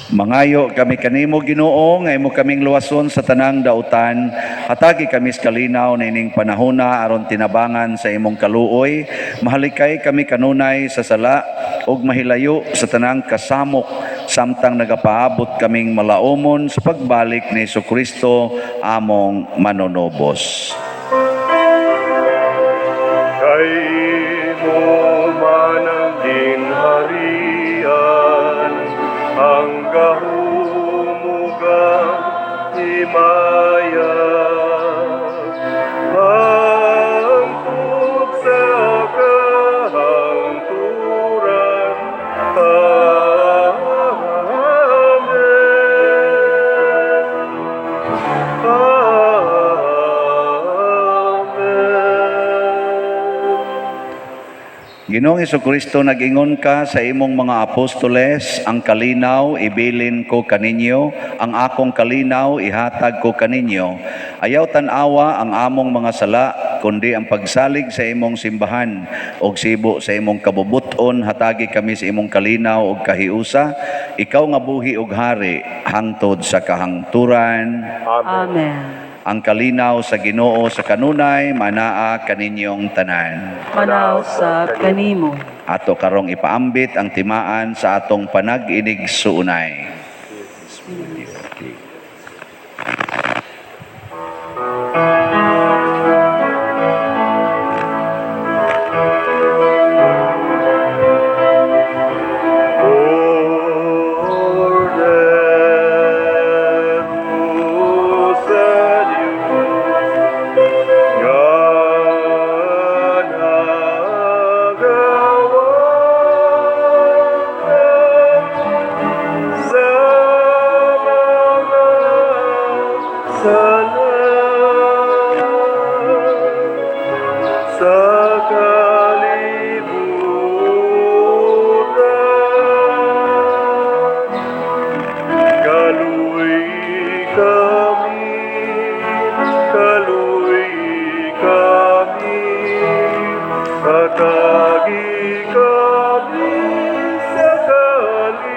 Mangayo kami kanimo, Ginoo, nga imo kaming luwason sa tanang dautan. Hatagi kami sa kalinaw niining panahona aron tinabangan sa imong kaluoy. Mahalikay kami kanunay sa sala ug mahilayo sa tanang kasamok samtang nagapaabot kaming malaumon sa pagbalik ni Kristo among manunubos. Kay imo man ang gingharian, ang gahom ug ang himaya, hangtod sa kahangturan. Amen. Amen. Ginoong Kristo, nag-ingon ka sa imong mga apostoles, "Ang kalinaw ibilin ko kaninyo, ang akong kalinaw ihatag ko kaninyo." Ayaw tan-awa ang among mga sala, kundi ang pagsalig sa imong simbahan og sibo sa imong kabubuton, hatagi kami sa imong kalinaw og kahiusa, ikaw nga buhi og hari hangtod sa kahangturan. Amen. Amen. Ang kalinaw sa Ginoo sa kanunay manaa kaninyong tanan. Manaw sab kanimo. Ato karong ipaambit ang timaan sa atong panag-inigsuonay. Kordero sa Diyos, nga nagawagtang sa mga sala sa kalibutan. Kaluoy kami, kaluoy kami, hatagi kami sa kalinaw.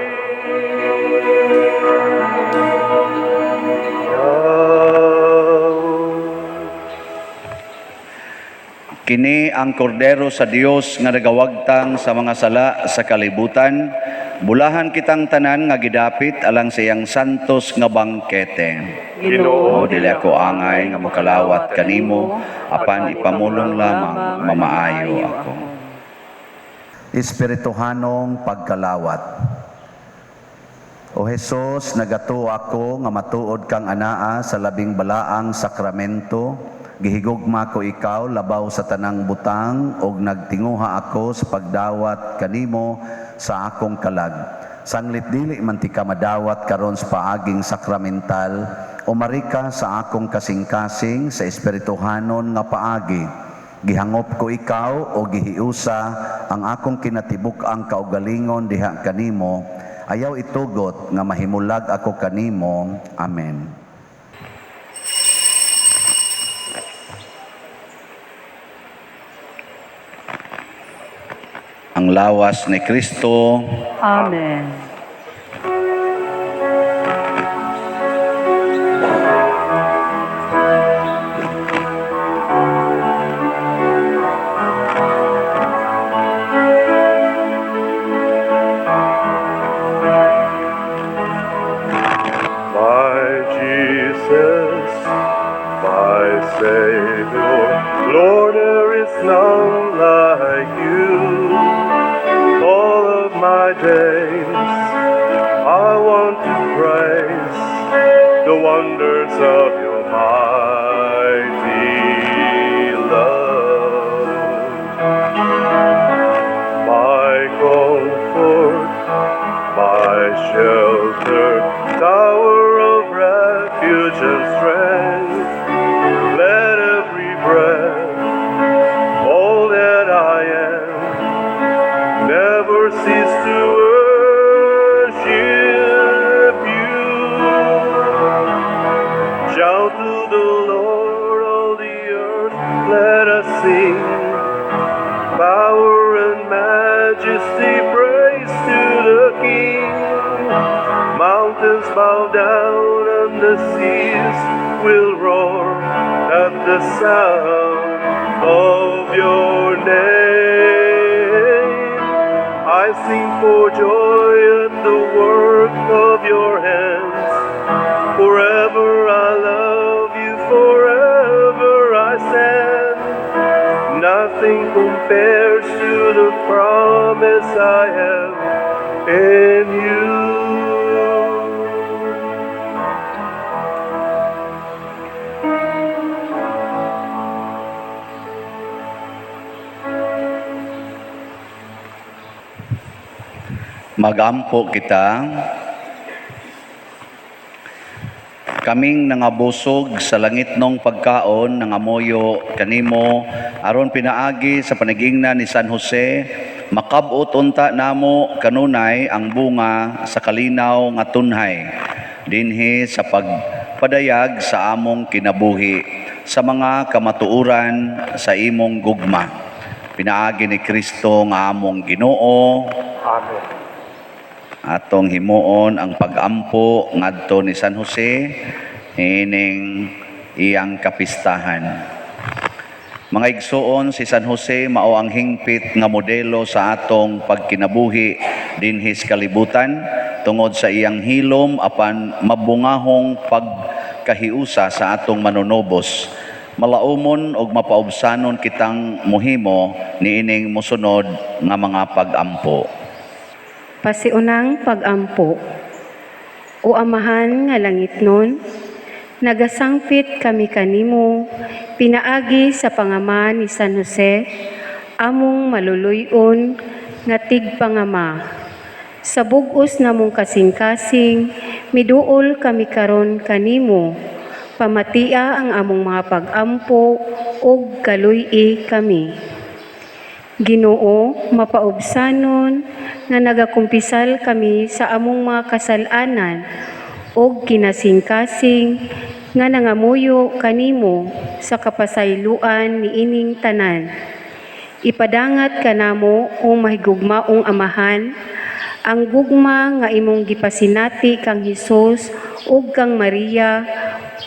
Kini ang kordero sa Dios nga nagawagtang sa mga sala sa kalibutan. Bulahan kitang tanan nga gidapit alang sa iyang santos nga bangkete. Ginoo, O dili ako angay nga mokalawat kanimo, apan ipamulong lamang mamaayo ako. Espirituhanong pagkalawat. O Hesus, nagatuo ako nga matuod kang anaa sa labing balaang sakramento. Gihigugma ko ikaw labaw sa tanang butang ug nagtinguha ako sa pagdawat kanimo sa akong kalag. Sanglit dili man ti ka madawat karon sa paaging sakramental, umari ka sa akong kasing-kasing sa espirituhanon nga paagi. Gihangop ko ikaw o gihiusa ang akong kinatibuk-ang kaugalingon diha kanimo. Ayaw itugot nga mahimulag ako kanimo. Amen. Ang lawas ni Kristo. Amen. My Jesus, my Savior, Lord, there is none like you. All of my days, I want to praise the wonders of your mighty love. My comfort, my shelter, tower of refuge and strength. Let every breath, all that I am, never cease to worship you. Shout to the Lord, all the earth, let us sing. Power and majesty, praise to the King. Mountains bow down and the seas will roar at the sound of your name. I sing for joy at the work of your hands. Forever I love you, forever I stand. Nothing compares to the promise I have in you. Magampo kita. Kaming nangabusog sa langitnong pagkaon, nangamuyo kanimo aron pinaagi sa panagingna ni San Jose, makab-ot unta namo kanunay ang bunga sa kalinaw nga tunhay dinhi sa pagpadayag sa among kinabuhi sa mga kamatuoran sa imong gugma. Pinaagi ni Kristo nga among Ginoo. Amen. Atong himuon ang pagampo ngadto ni San Jose ining iyang kapistahan. Mga igsoon, si San Jose mao ang hingpit nga modelo sa atong pagkinabuhi dinhi sa kalibutan tungod sa iyang hilom apan mabungahong pagkahiusa sa atong manunubos. Malaumon og mapaubsanon kitang mohimo niining mosunod nga mga pagampo. Pasiunang pagampo. O Amahan nga langitnon, nagasangpit kami kanimo, pinaagi sa pangama ni San Jose, among maluluyon nga tigpangama. Sa bug-os namong kasing-kasing, miduol kami karon kanimo. Pamatia ang among mga pagampo ug kaluy-i kami. Ginoo, mapaubsanon nga nagakumpisal kami sa among mga kasalanan ug kinasingkasing nga nangamuyo kanimo sa kapasayloan niining tanan. Ipadangat kanamo, o mahigugmaong Amahan, ang gugma nga imong gipasinati kang Hesus ug kang Maria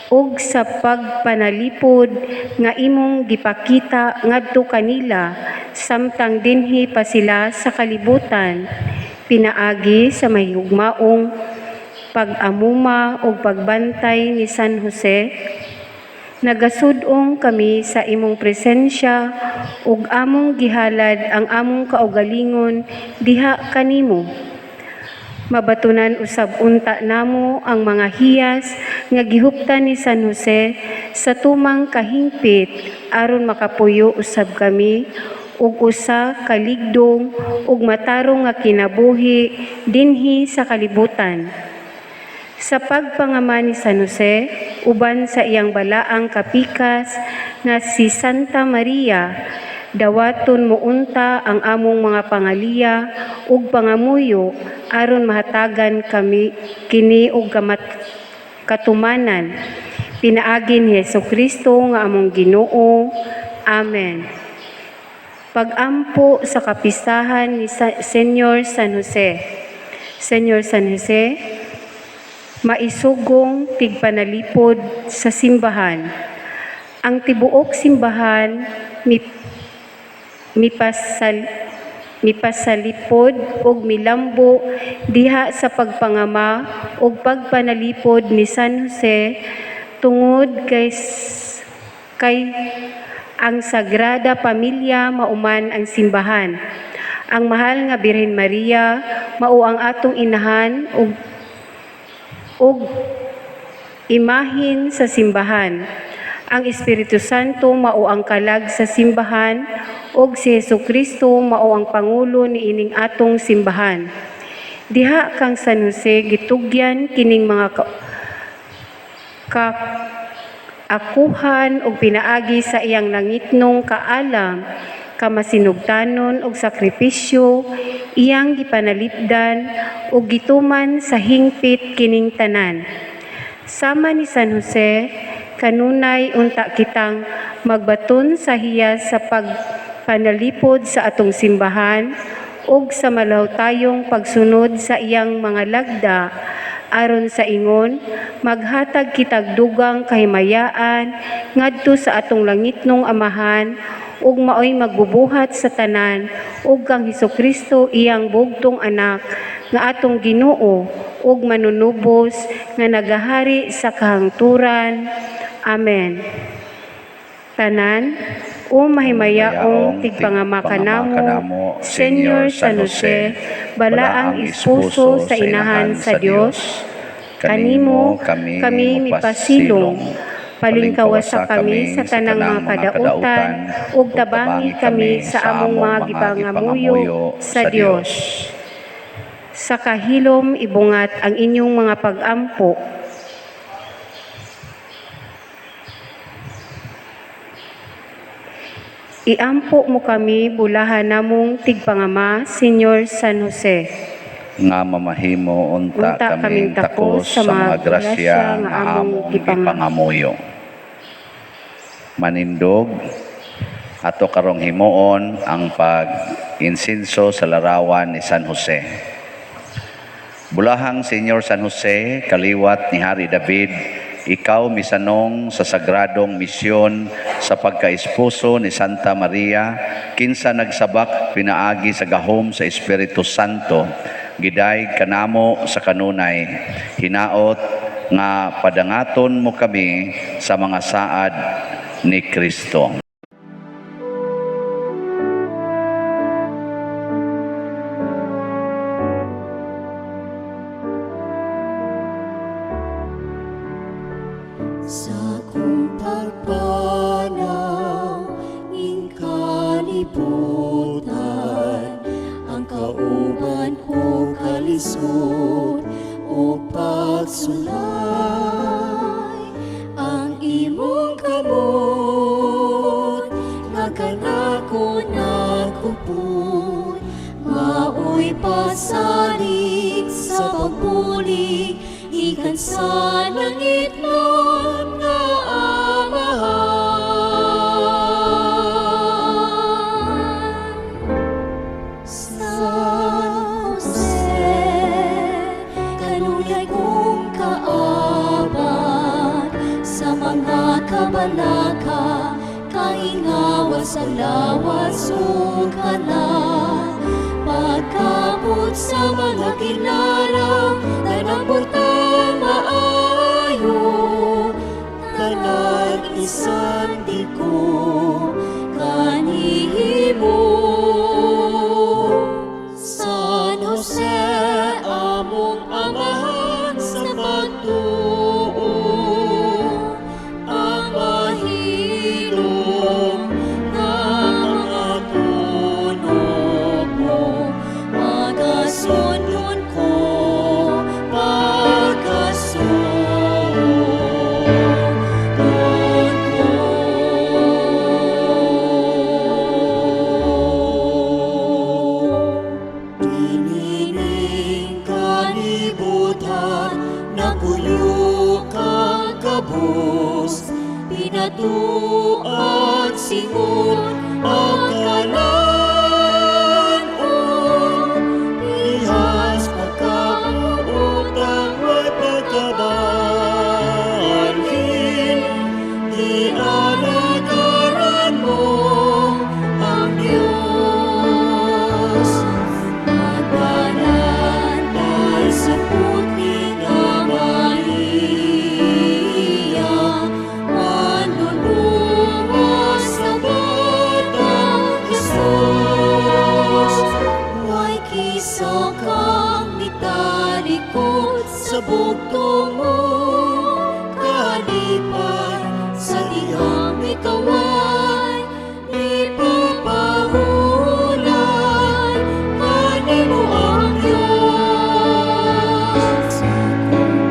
ug sa pagpanalipod nga imong gipakita ngadto kanila samtang dinhi pa sila sa kalibutan, pinaagi sa mahigugmaong pag-amuma ug pagbantay ni San Jose. Nagasud-ong kami sa imong presensya ug among gihalad ang among kaugalingon diha kanimo. Mabatunan usab unta namo ang mga hiyas nga gihuptan ni San Jose sa tumang kahingpit aron makapuyo usab kami og usa ka ligdong ug matarong nga kinabuhi dinhi sa kalibutan. Sa pagpangama ni San Jose, uban sa iyang balaang kapikas nga si Santa Maria, dawaton mo unta ang among mga pangaliya ug pangamuyo aron mahatagan kami kini og katumanan. Pinaagi ni Hesus Kristo nga among Ginoo. Amen. Pagampo sa kapistahan ni Senyor San Jose. Senyor San Jose, maisugong tigpanalipod sa simbahan. Ang tibuok simbahan mipasalipod og milambo diha sa pagpangama og pagpanalipod ni San Jose tungod kay ang Sagrada Pamilya mauman ang simbahan. Ang mahal nga Birhen Maria mao ang atong inahan ug imahin sa simbahan. Ang Espiritu Santo mao ang kalag sa simbahan ug si Hesus Kristo mao ang pangulo niining atong simbahan. Diha kang San Jose gitugyan kining mga kaakuhan ug pinaagi sa iyang langitnong kaalam, kamasinugtanon ug sakripisyo, iyang gipanalipdan ug gituman sa hingpit kining tanan. Sama ni San Jose, kanunay unta kitang magbaton sa hiyas sa pagpanalipod sa atong simbahan ug sa malawtayong pagsunod sa iyang mga lagda aron sa ingon maghatag kitag dugang kahimayaan ngadto sa atong langitnong Amahan ug maoy magbubuhat sa tanan ug kang Hesus Kristo, iyang bugtong anak nga atong Ginoo ug manunubos nga nagahari sa kahangturan. Amen. Tanan, o mahimayaong tigpangama kanamo, Senyor San Jose, balaang esposo sa inahan sa Dios, kanimo kami mipasilong, palingkawasa kami sa tanang mga kadautan, ug tabangi kami sa among mga gipangamuyo sa Dios. Sa kahilom ibungat ang inyong mga pagampo. Iampo mo kami bulahan namong tigpangama, Senyor San Jose. Nga mamahimo unta Unta kaming kaming takos sa mga grasya nga among gipangamuyo. Manindog, ato karong himuon ang pag-insinso sa larawan ni San Jose. Bulahang Senyor San Jose, kaliwat ni Hari David, ikaw misanong sa sagradong misyon sa pagkaesposo ni Santa Maria, kinsa nagsabak pinaagi sa gahom sa Espiritu Santo, gidayeg kanamo sa kanunay, hinaot nga padangaton mo kami sa mga saad ni Kristo. Sa kong pagpanaw ing kalibutan, ang kauban ko kalisod o pagsulay, ang imong kamot nga kanako nagkupot, maoy pasalig sa pagbulig gikan sa langitnon nga Amahan. San Jose, kanunay kong kaabat sa mga kabalaka, kaingawa sa lawas ug kalat. Pagkamot sa mga kinara, tanang butang maayo, tanan isan di ko kanihimo. San Jose, among amahan sa pagtuo, ang mahilom nga mga tunog mo, pagasunod ko, pagasunod ko. Kinining kalibutan, napuyo kang kabus, pinatuan singon ang kalan-on. Pihas pagkautang way pagkabalhin, gialagaran mo ang Diyos. Nagpanantay sa putli nga Maria, manluluwas sa batang Jesus. Way kisa kang mitalikod sa bugtong mo, kalipay sa dihang ikaway, di papahulay, kanimo ang Diyos. Sa kong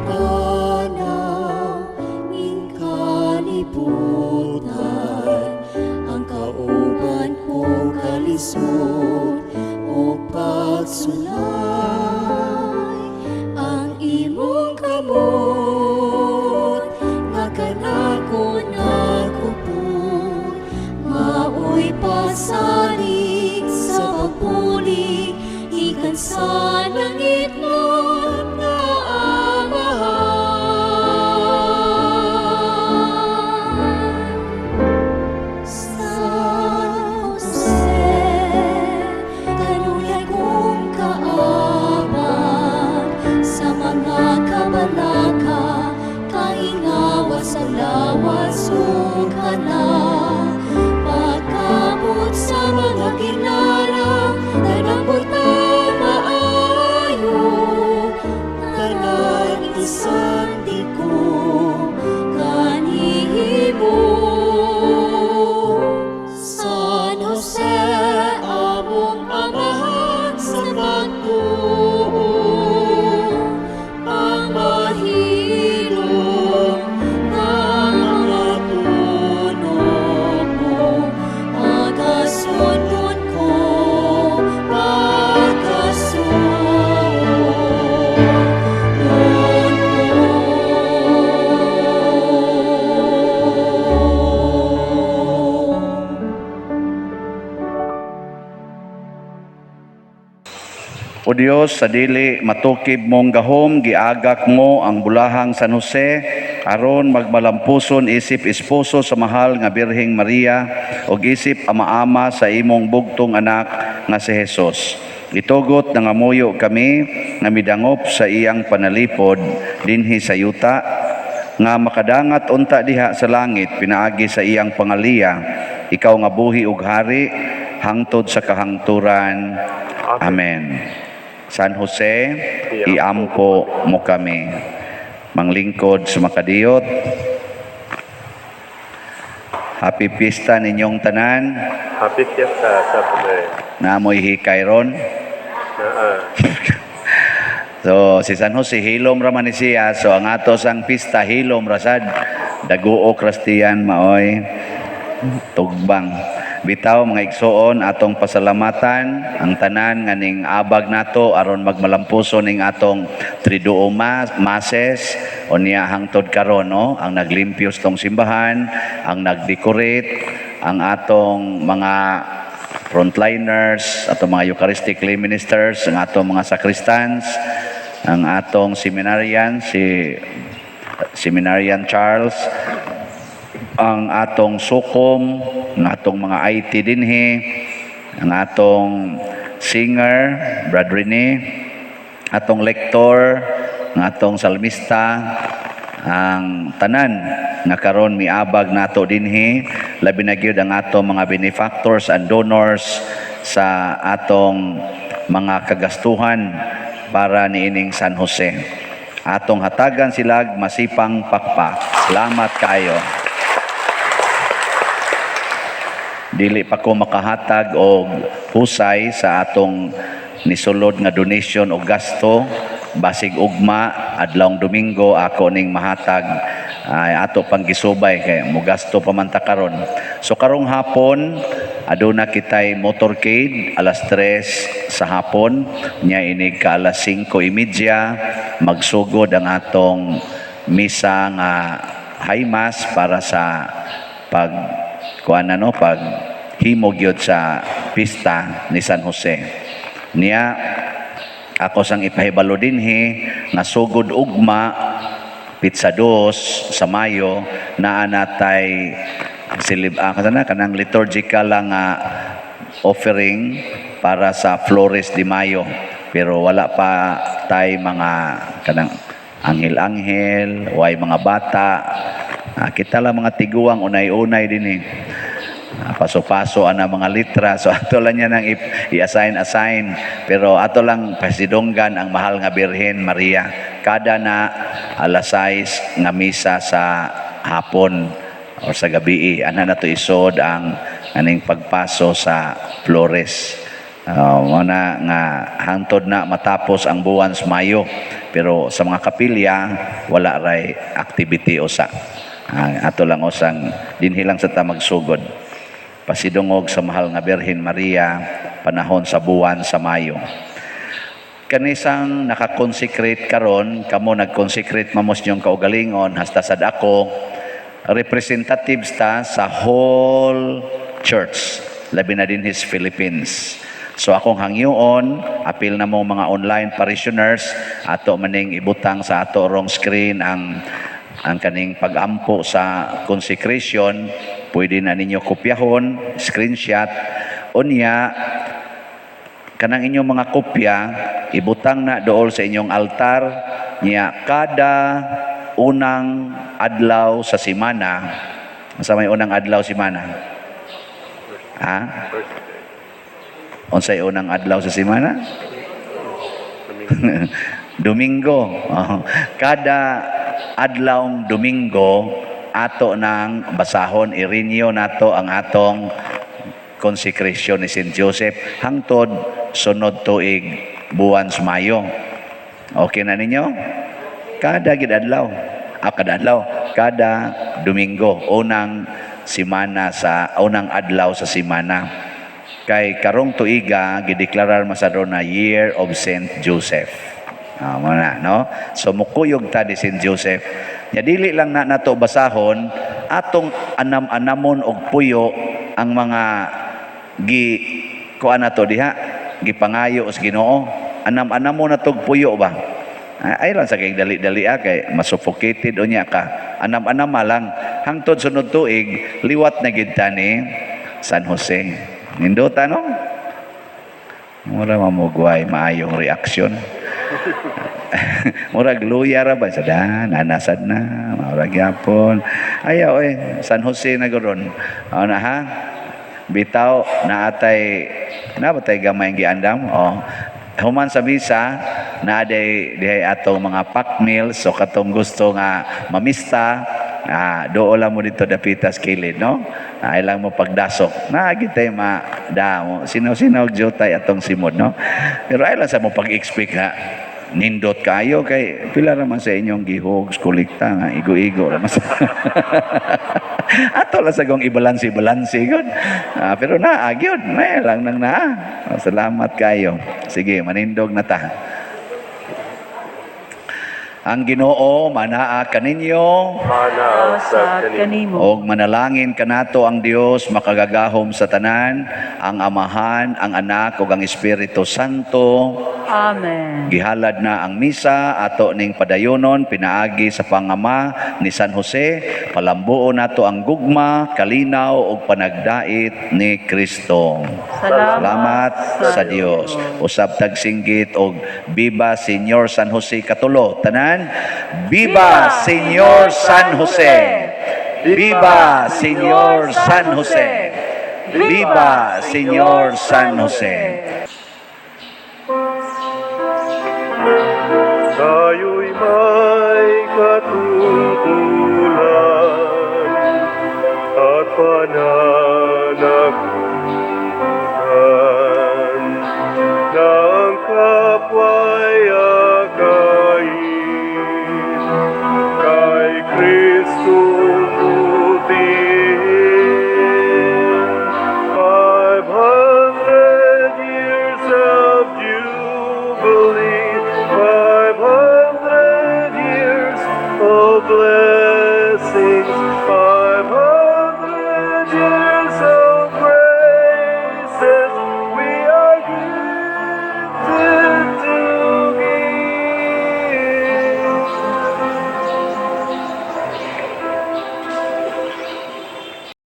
pagpanaw ing kalibutan, ang kauban ko kalisod o pagsulay, ang imong kamot nga kanako nagkupot, maoy pasalig sa pagbulig gikan sa langitnon nga Amahan. San Jose, kanunay kong kaabat sa mga kabalaka, kaingawa sa lawas ug kalat. Pagkamot sa mga kinara, tanang butang maayo, tanan isan di ko kanihimo. San Jose, among amahan sa pagtuo, ang mahilom nga mga tunog O Dios, sa dili matukib mong gahom, giagak mo ang bulahang San Jose aron magmalampuson isip esposo sa mahal nga Birheng Maria ug isip ama-ama sa imong bugtong anak nga si Jesus. Itugot, nangamuyo kami nga midangop sa iyang panalipod dinhi sa yuta nga makadangat unta diha sa langit pinaagi sa iyang pangaliya, ikaw nga buhi ug hari hangtod sa kahangturan. Amen. San Jose, iampo mo kami. Manglingkod sa makadiyot. Happy Pista ninyong tanan. Happy Fiesta sa Pune. Naa moy hikay ron? Naa. So si San Jose hilom ra man ni siya. So ang ato sang pista hilom ra sad. Daguok rastiyan maoy tugbang. Bitaw, mga igsoon, atong pasalamatan ang tanan nga ning abag nato aron magmalampuso ning atong Triduum Masses unya hangtod karon, no, ang naglimpyo sa tong simbahan, ang nagdecorate, ang atong mga frontliners, atong mga Eucharistic lay ministers, ang atong mga sacristans, ang atong seminarian, si Seminarian Charles, ang atong sukom, ang atong mga IT dinhi, ang atong singer, Brad Rene, atong lector, ang atong salmista, ang tanan nga karon miabag nato dinhi, labi na gyud ang atong mga benefactors and donors sa atong mga kagastuhan para niining San Jose. Atong hatagan silag masipang pakpak. Salamat kaayo. Dili pa ko makahatag og husay sa atong nisulod nga donation o gasto. Basig ugma, adlawng Domingo, ako ning mahatag, ay ato pang gisubay kay mogasto pa man ta karon. So karong hapon aduna kitay motorcade alas 3 sa hapon nya, inig ka alas 5:30 magsugod ang atong misa nga high mass para sa pag kuan ano, pag himo gyud sa pista ni San Jose. Niya ako sang ipahibalo dinhi nga sugod ugma, pitsa 2 sa Mayo, naa natay silib kana kanang liturgical lang nga offering para sa Flores de Mayo, pero wala pa tay mga kanang anghel-anghel, way mga bata. Kita lang mga tiguang unay-unay din eh. Paso-paso ana mga litra. So ato lang niya nang i-assign assign, pero ato lang pasidunggan ang mahal nga Birhen Maria kada na alas 6 nga misa sa hapon or sa gabi. Ana na to isod ang aning pagpaso sa Flores. Mao na nga hangtod na matapos ang buwan sa Mayo, pero sa mga kapilya wala ray activity usa. Ato lang usang dinhi lang sa ta magsugod pasidungog sa mahal nga Birhen Maria panahon sa buwan sa Mayo. Kanisang naka-consecrate karon, kamo nag-consecrate mamos niyong kaugalingon, hasta sad ako, representatives ta sa whole church, labi na dinhi sa Philippines. So akong hangyoon, apil na mo mga online parishioners, ato maning ibutang sa ato rong screen ang kaning pagampo sa consecration, pwede na ninyo kopyahon, screenshot, unya kanang inyong mga kopya ibutang na dool sa inyong altar niya kada unang adlaw sa simana. Sa may unang adlaw simana? Ha? Unsay unang adlaw sa simana? Domingo. Oh. Kada adlawng Domingo ato nang basahon, i-renew nato ang atong consecration ni St. Joseph hangtod sunod tuig buwan sa Mayo. Okay na ninyo? Kada gid adlaw. Kada adlaw, kada Domingo, unang simana sa unang adlaw sa simana. Kay karong tuiga gideklarar masado na Year of Saint Joseph. Mo na, no? So mukuyog ta di Saint Joseph. Nya dili lang na nato basahon, atong anam-anamon og puyo ang mga gi kuan nato diha, gipangayo sa Ginoo. Anam-anam mo na tog puyo ba? Ay lang sa kay dali-dali ah, kay masuffocated unya ka. Anam-anam lang hangtod sunod tuig liwat na gid ta ni San Jose. Nindota, no? Mura mamugway maayong reaksyon. Murag luya ra ba sa dan, anasad na, murag gyapon. Ayaw eh, San Jose na gud. O na ha? Bitaw naatay na ba tay gamay giandam? Oh. Human sa misa, naa day dihay atong mga pack meals, so katong gusto nga mamista, ah, dool lang mo dito dapitas kilid, no? Ah, ilang mo pagdasok. Na gitay ma da mo sinaw-sinaw jutay atong simod, no? Pero ay lang sa mo pag-expect nga nindot kayo kay pila raman sa inyong gihog kolekta nga igo-igo ra mas ato lang sa gong ibalansi-balansi gud. Ah, pero naa gyud, may lang nang naa. Oh, salamat kayo. Sige, manindog na ta. Ang Ginoo manaa kaninyo. Manaa Sa sa kanimo. kanimo. Og manalangin kanato ang Dios makagagahom sa tanan, ang Amahan, ang Anak ug ang Espiritu Santo. Amen. Gihalad na ang misa ato ning padayonon pinaagi sa pangama ni San Jose. Palambuon nato ang gugma, kalinaw ug panagdait ni Kristo. Salamat, Salamat sa Dios. Usab tag singgit og "Viva Señor San Jose" katulo. Tanan, "Viva Señor San Jose! Viva Señor San Jose! Viva Señor San Jose!" Tayo'y may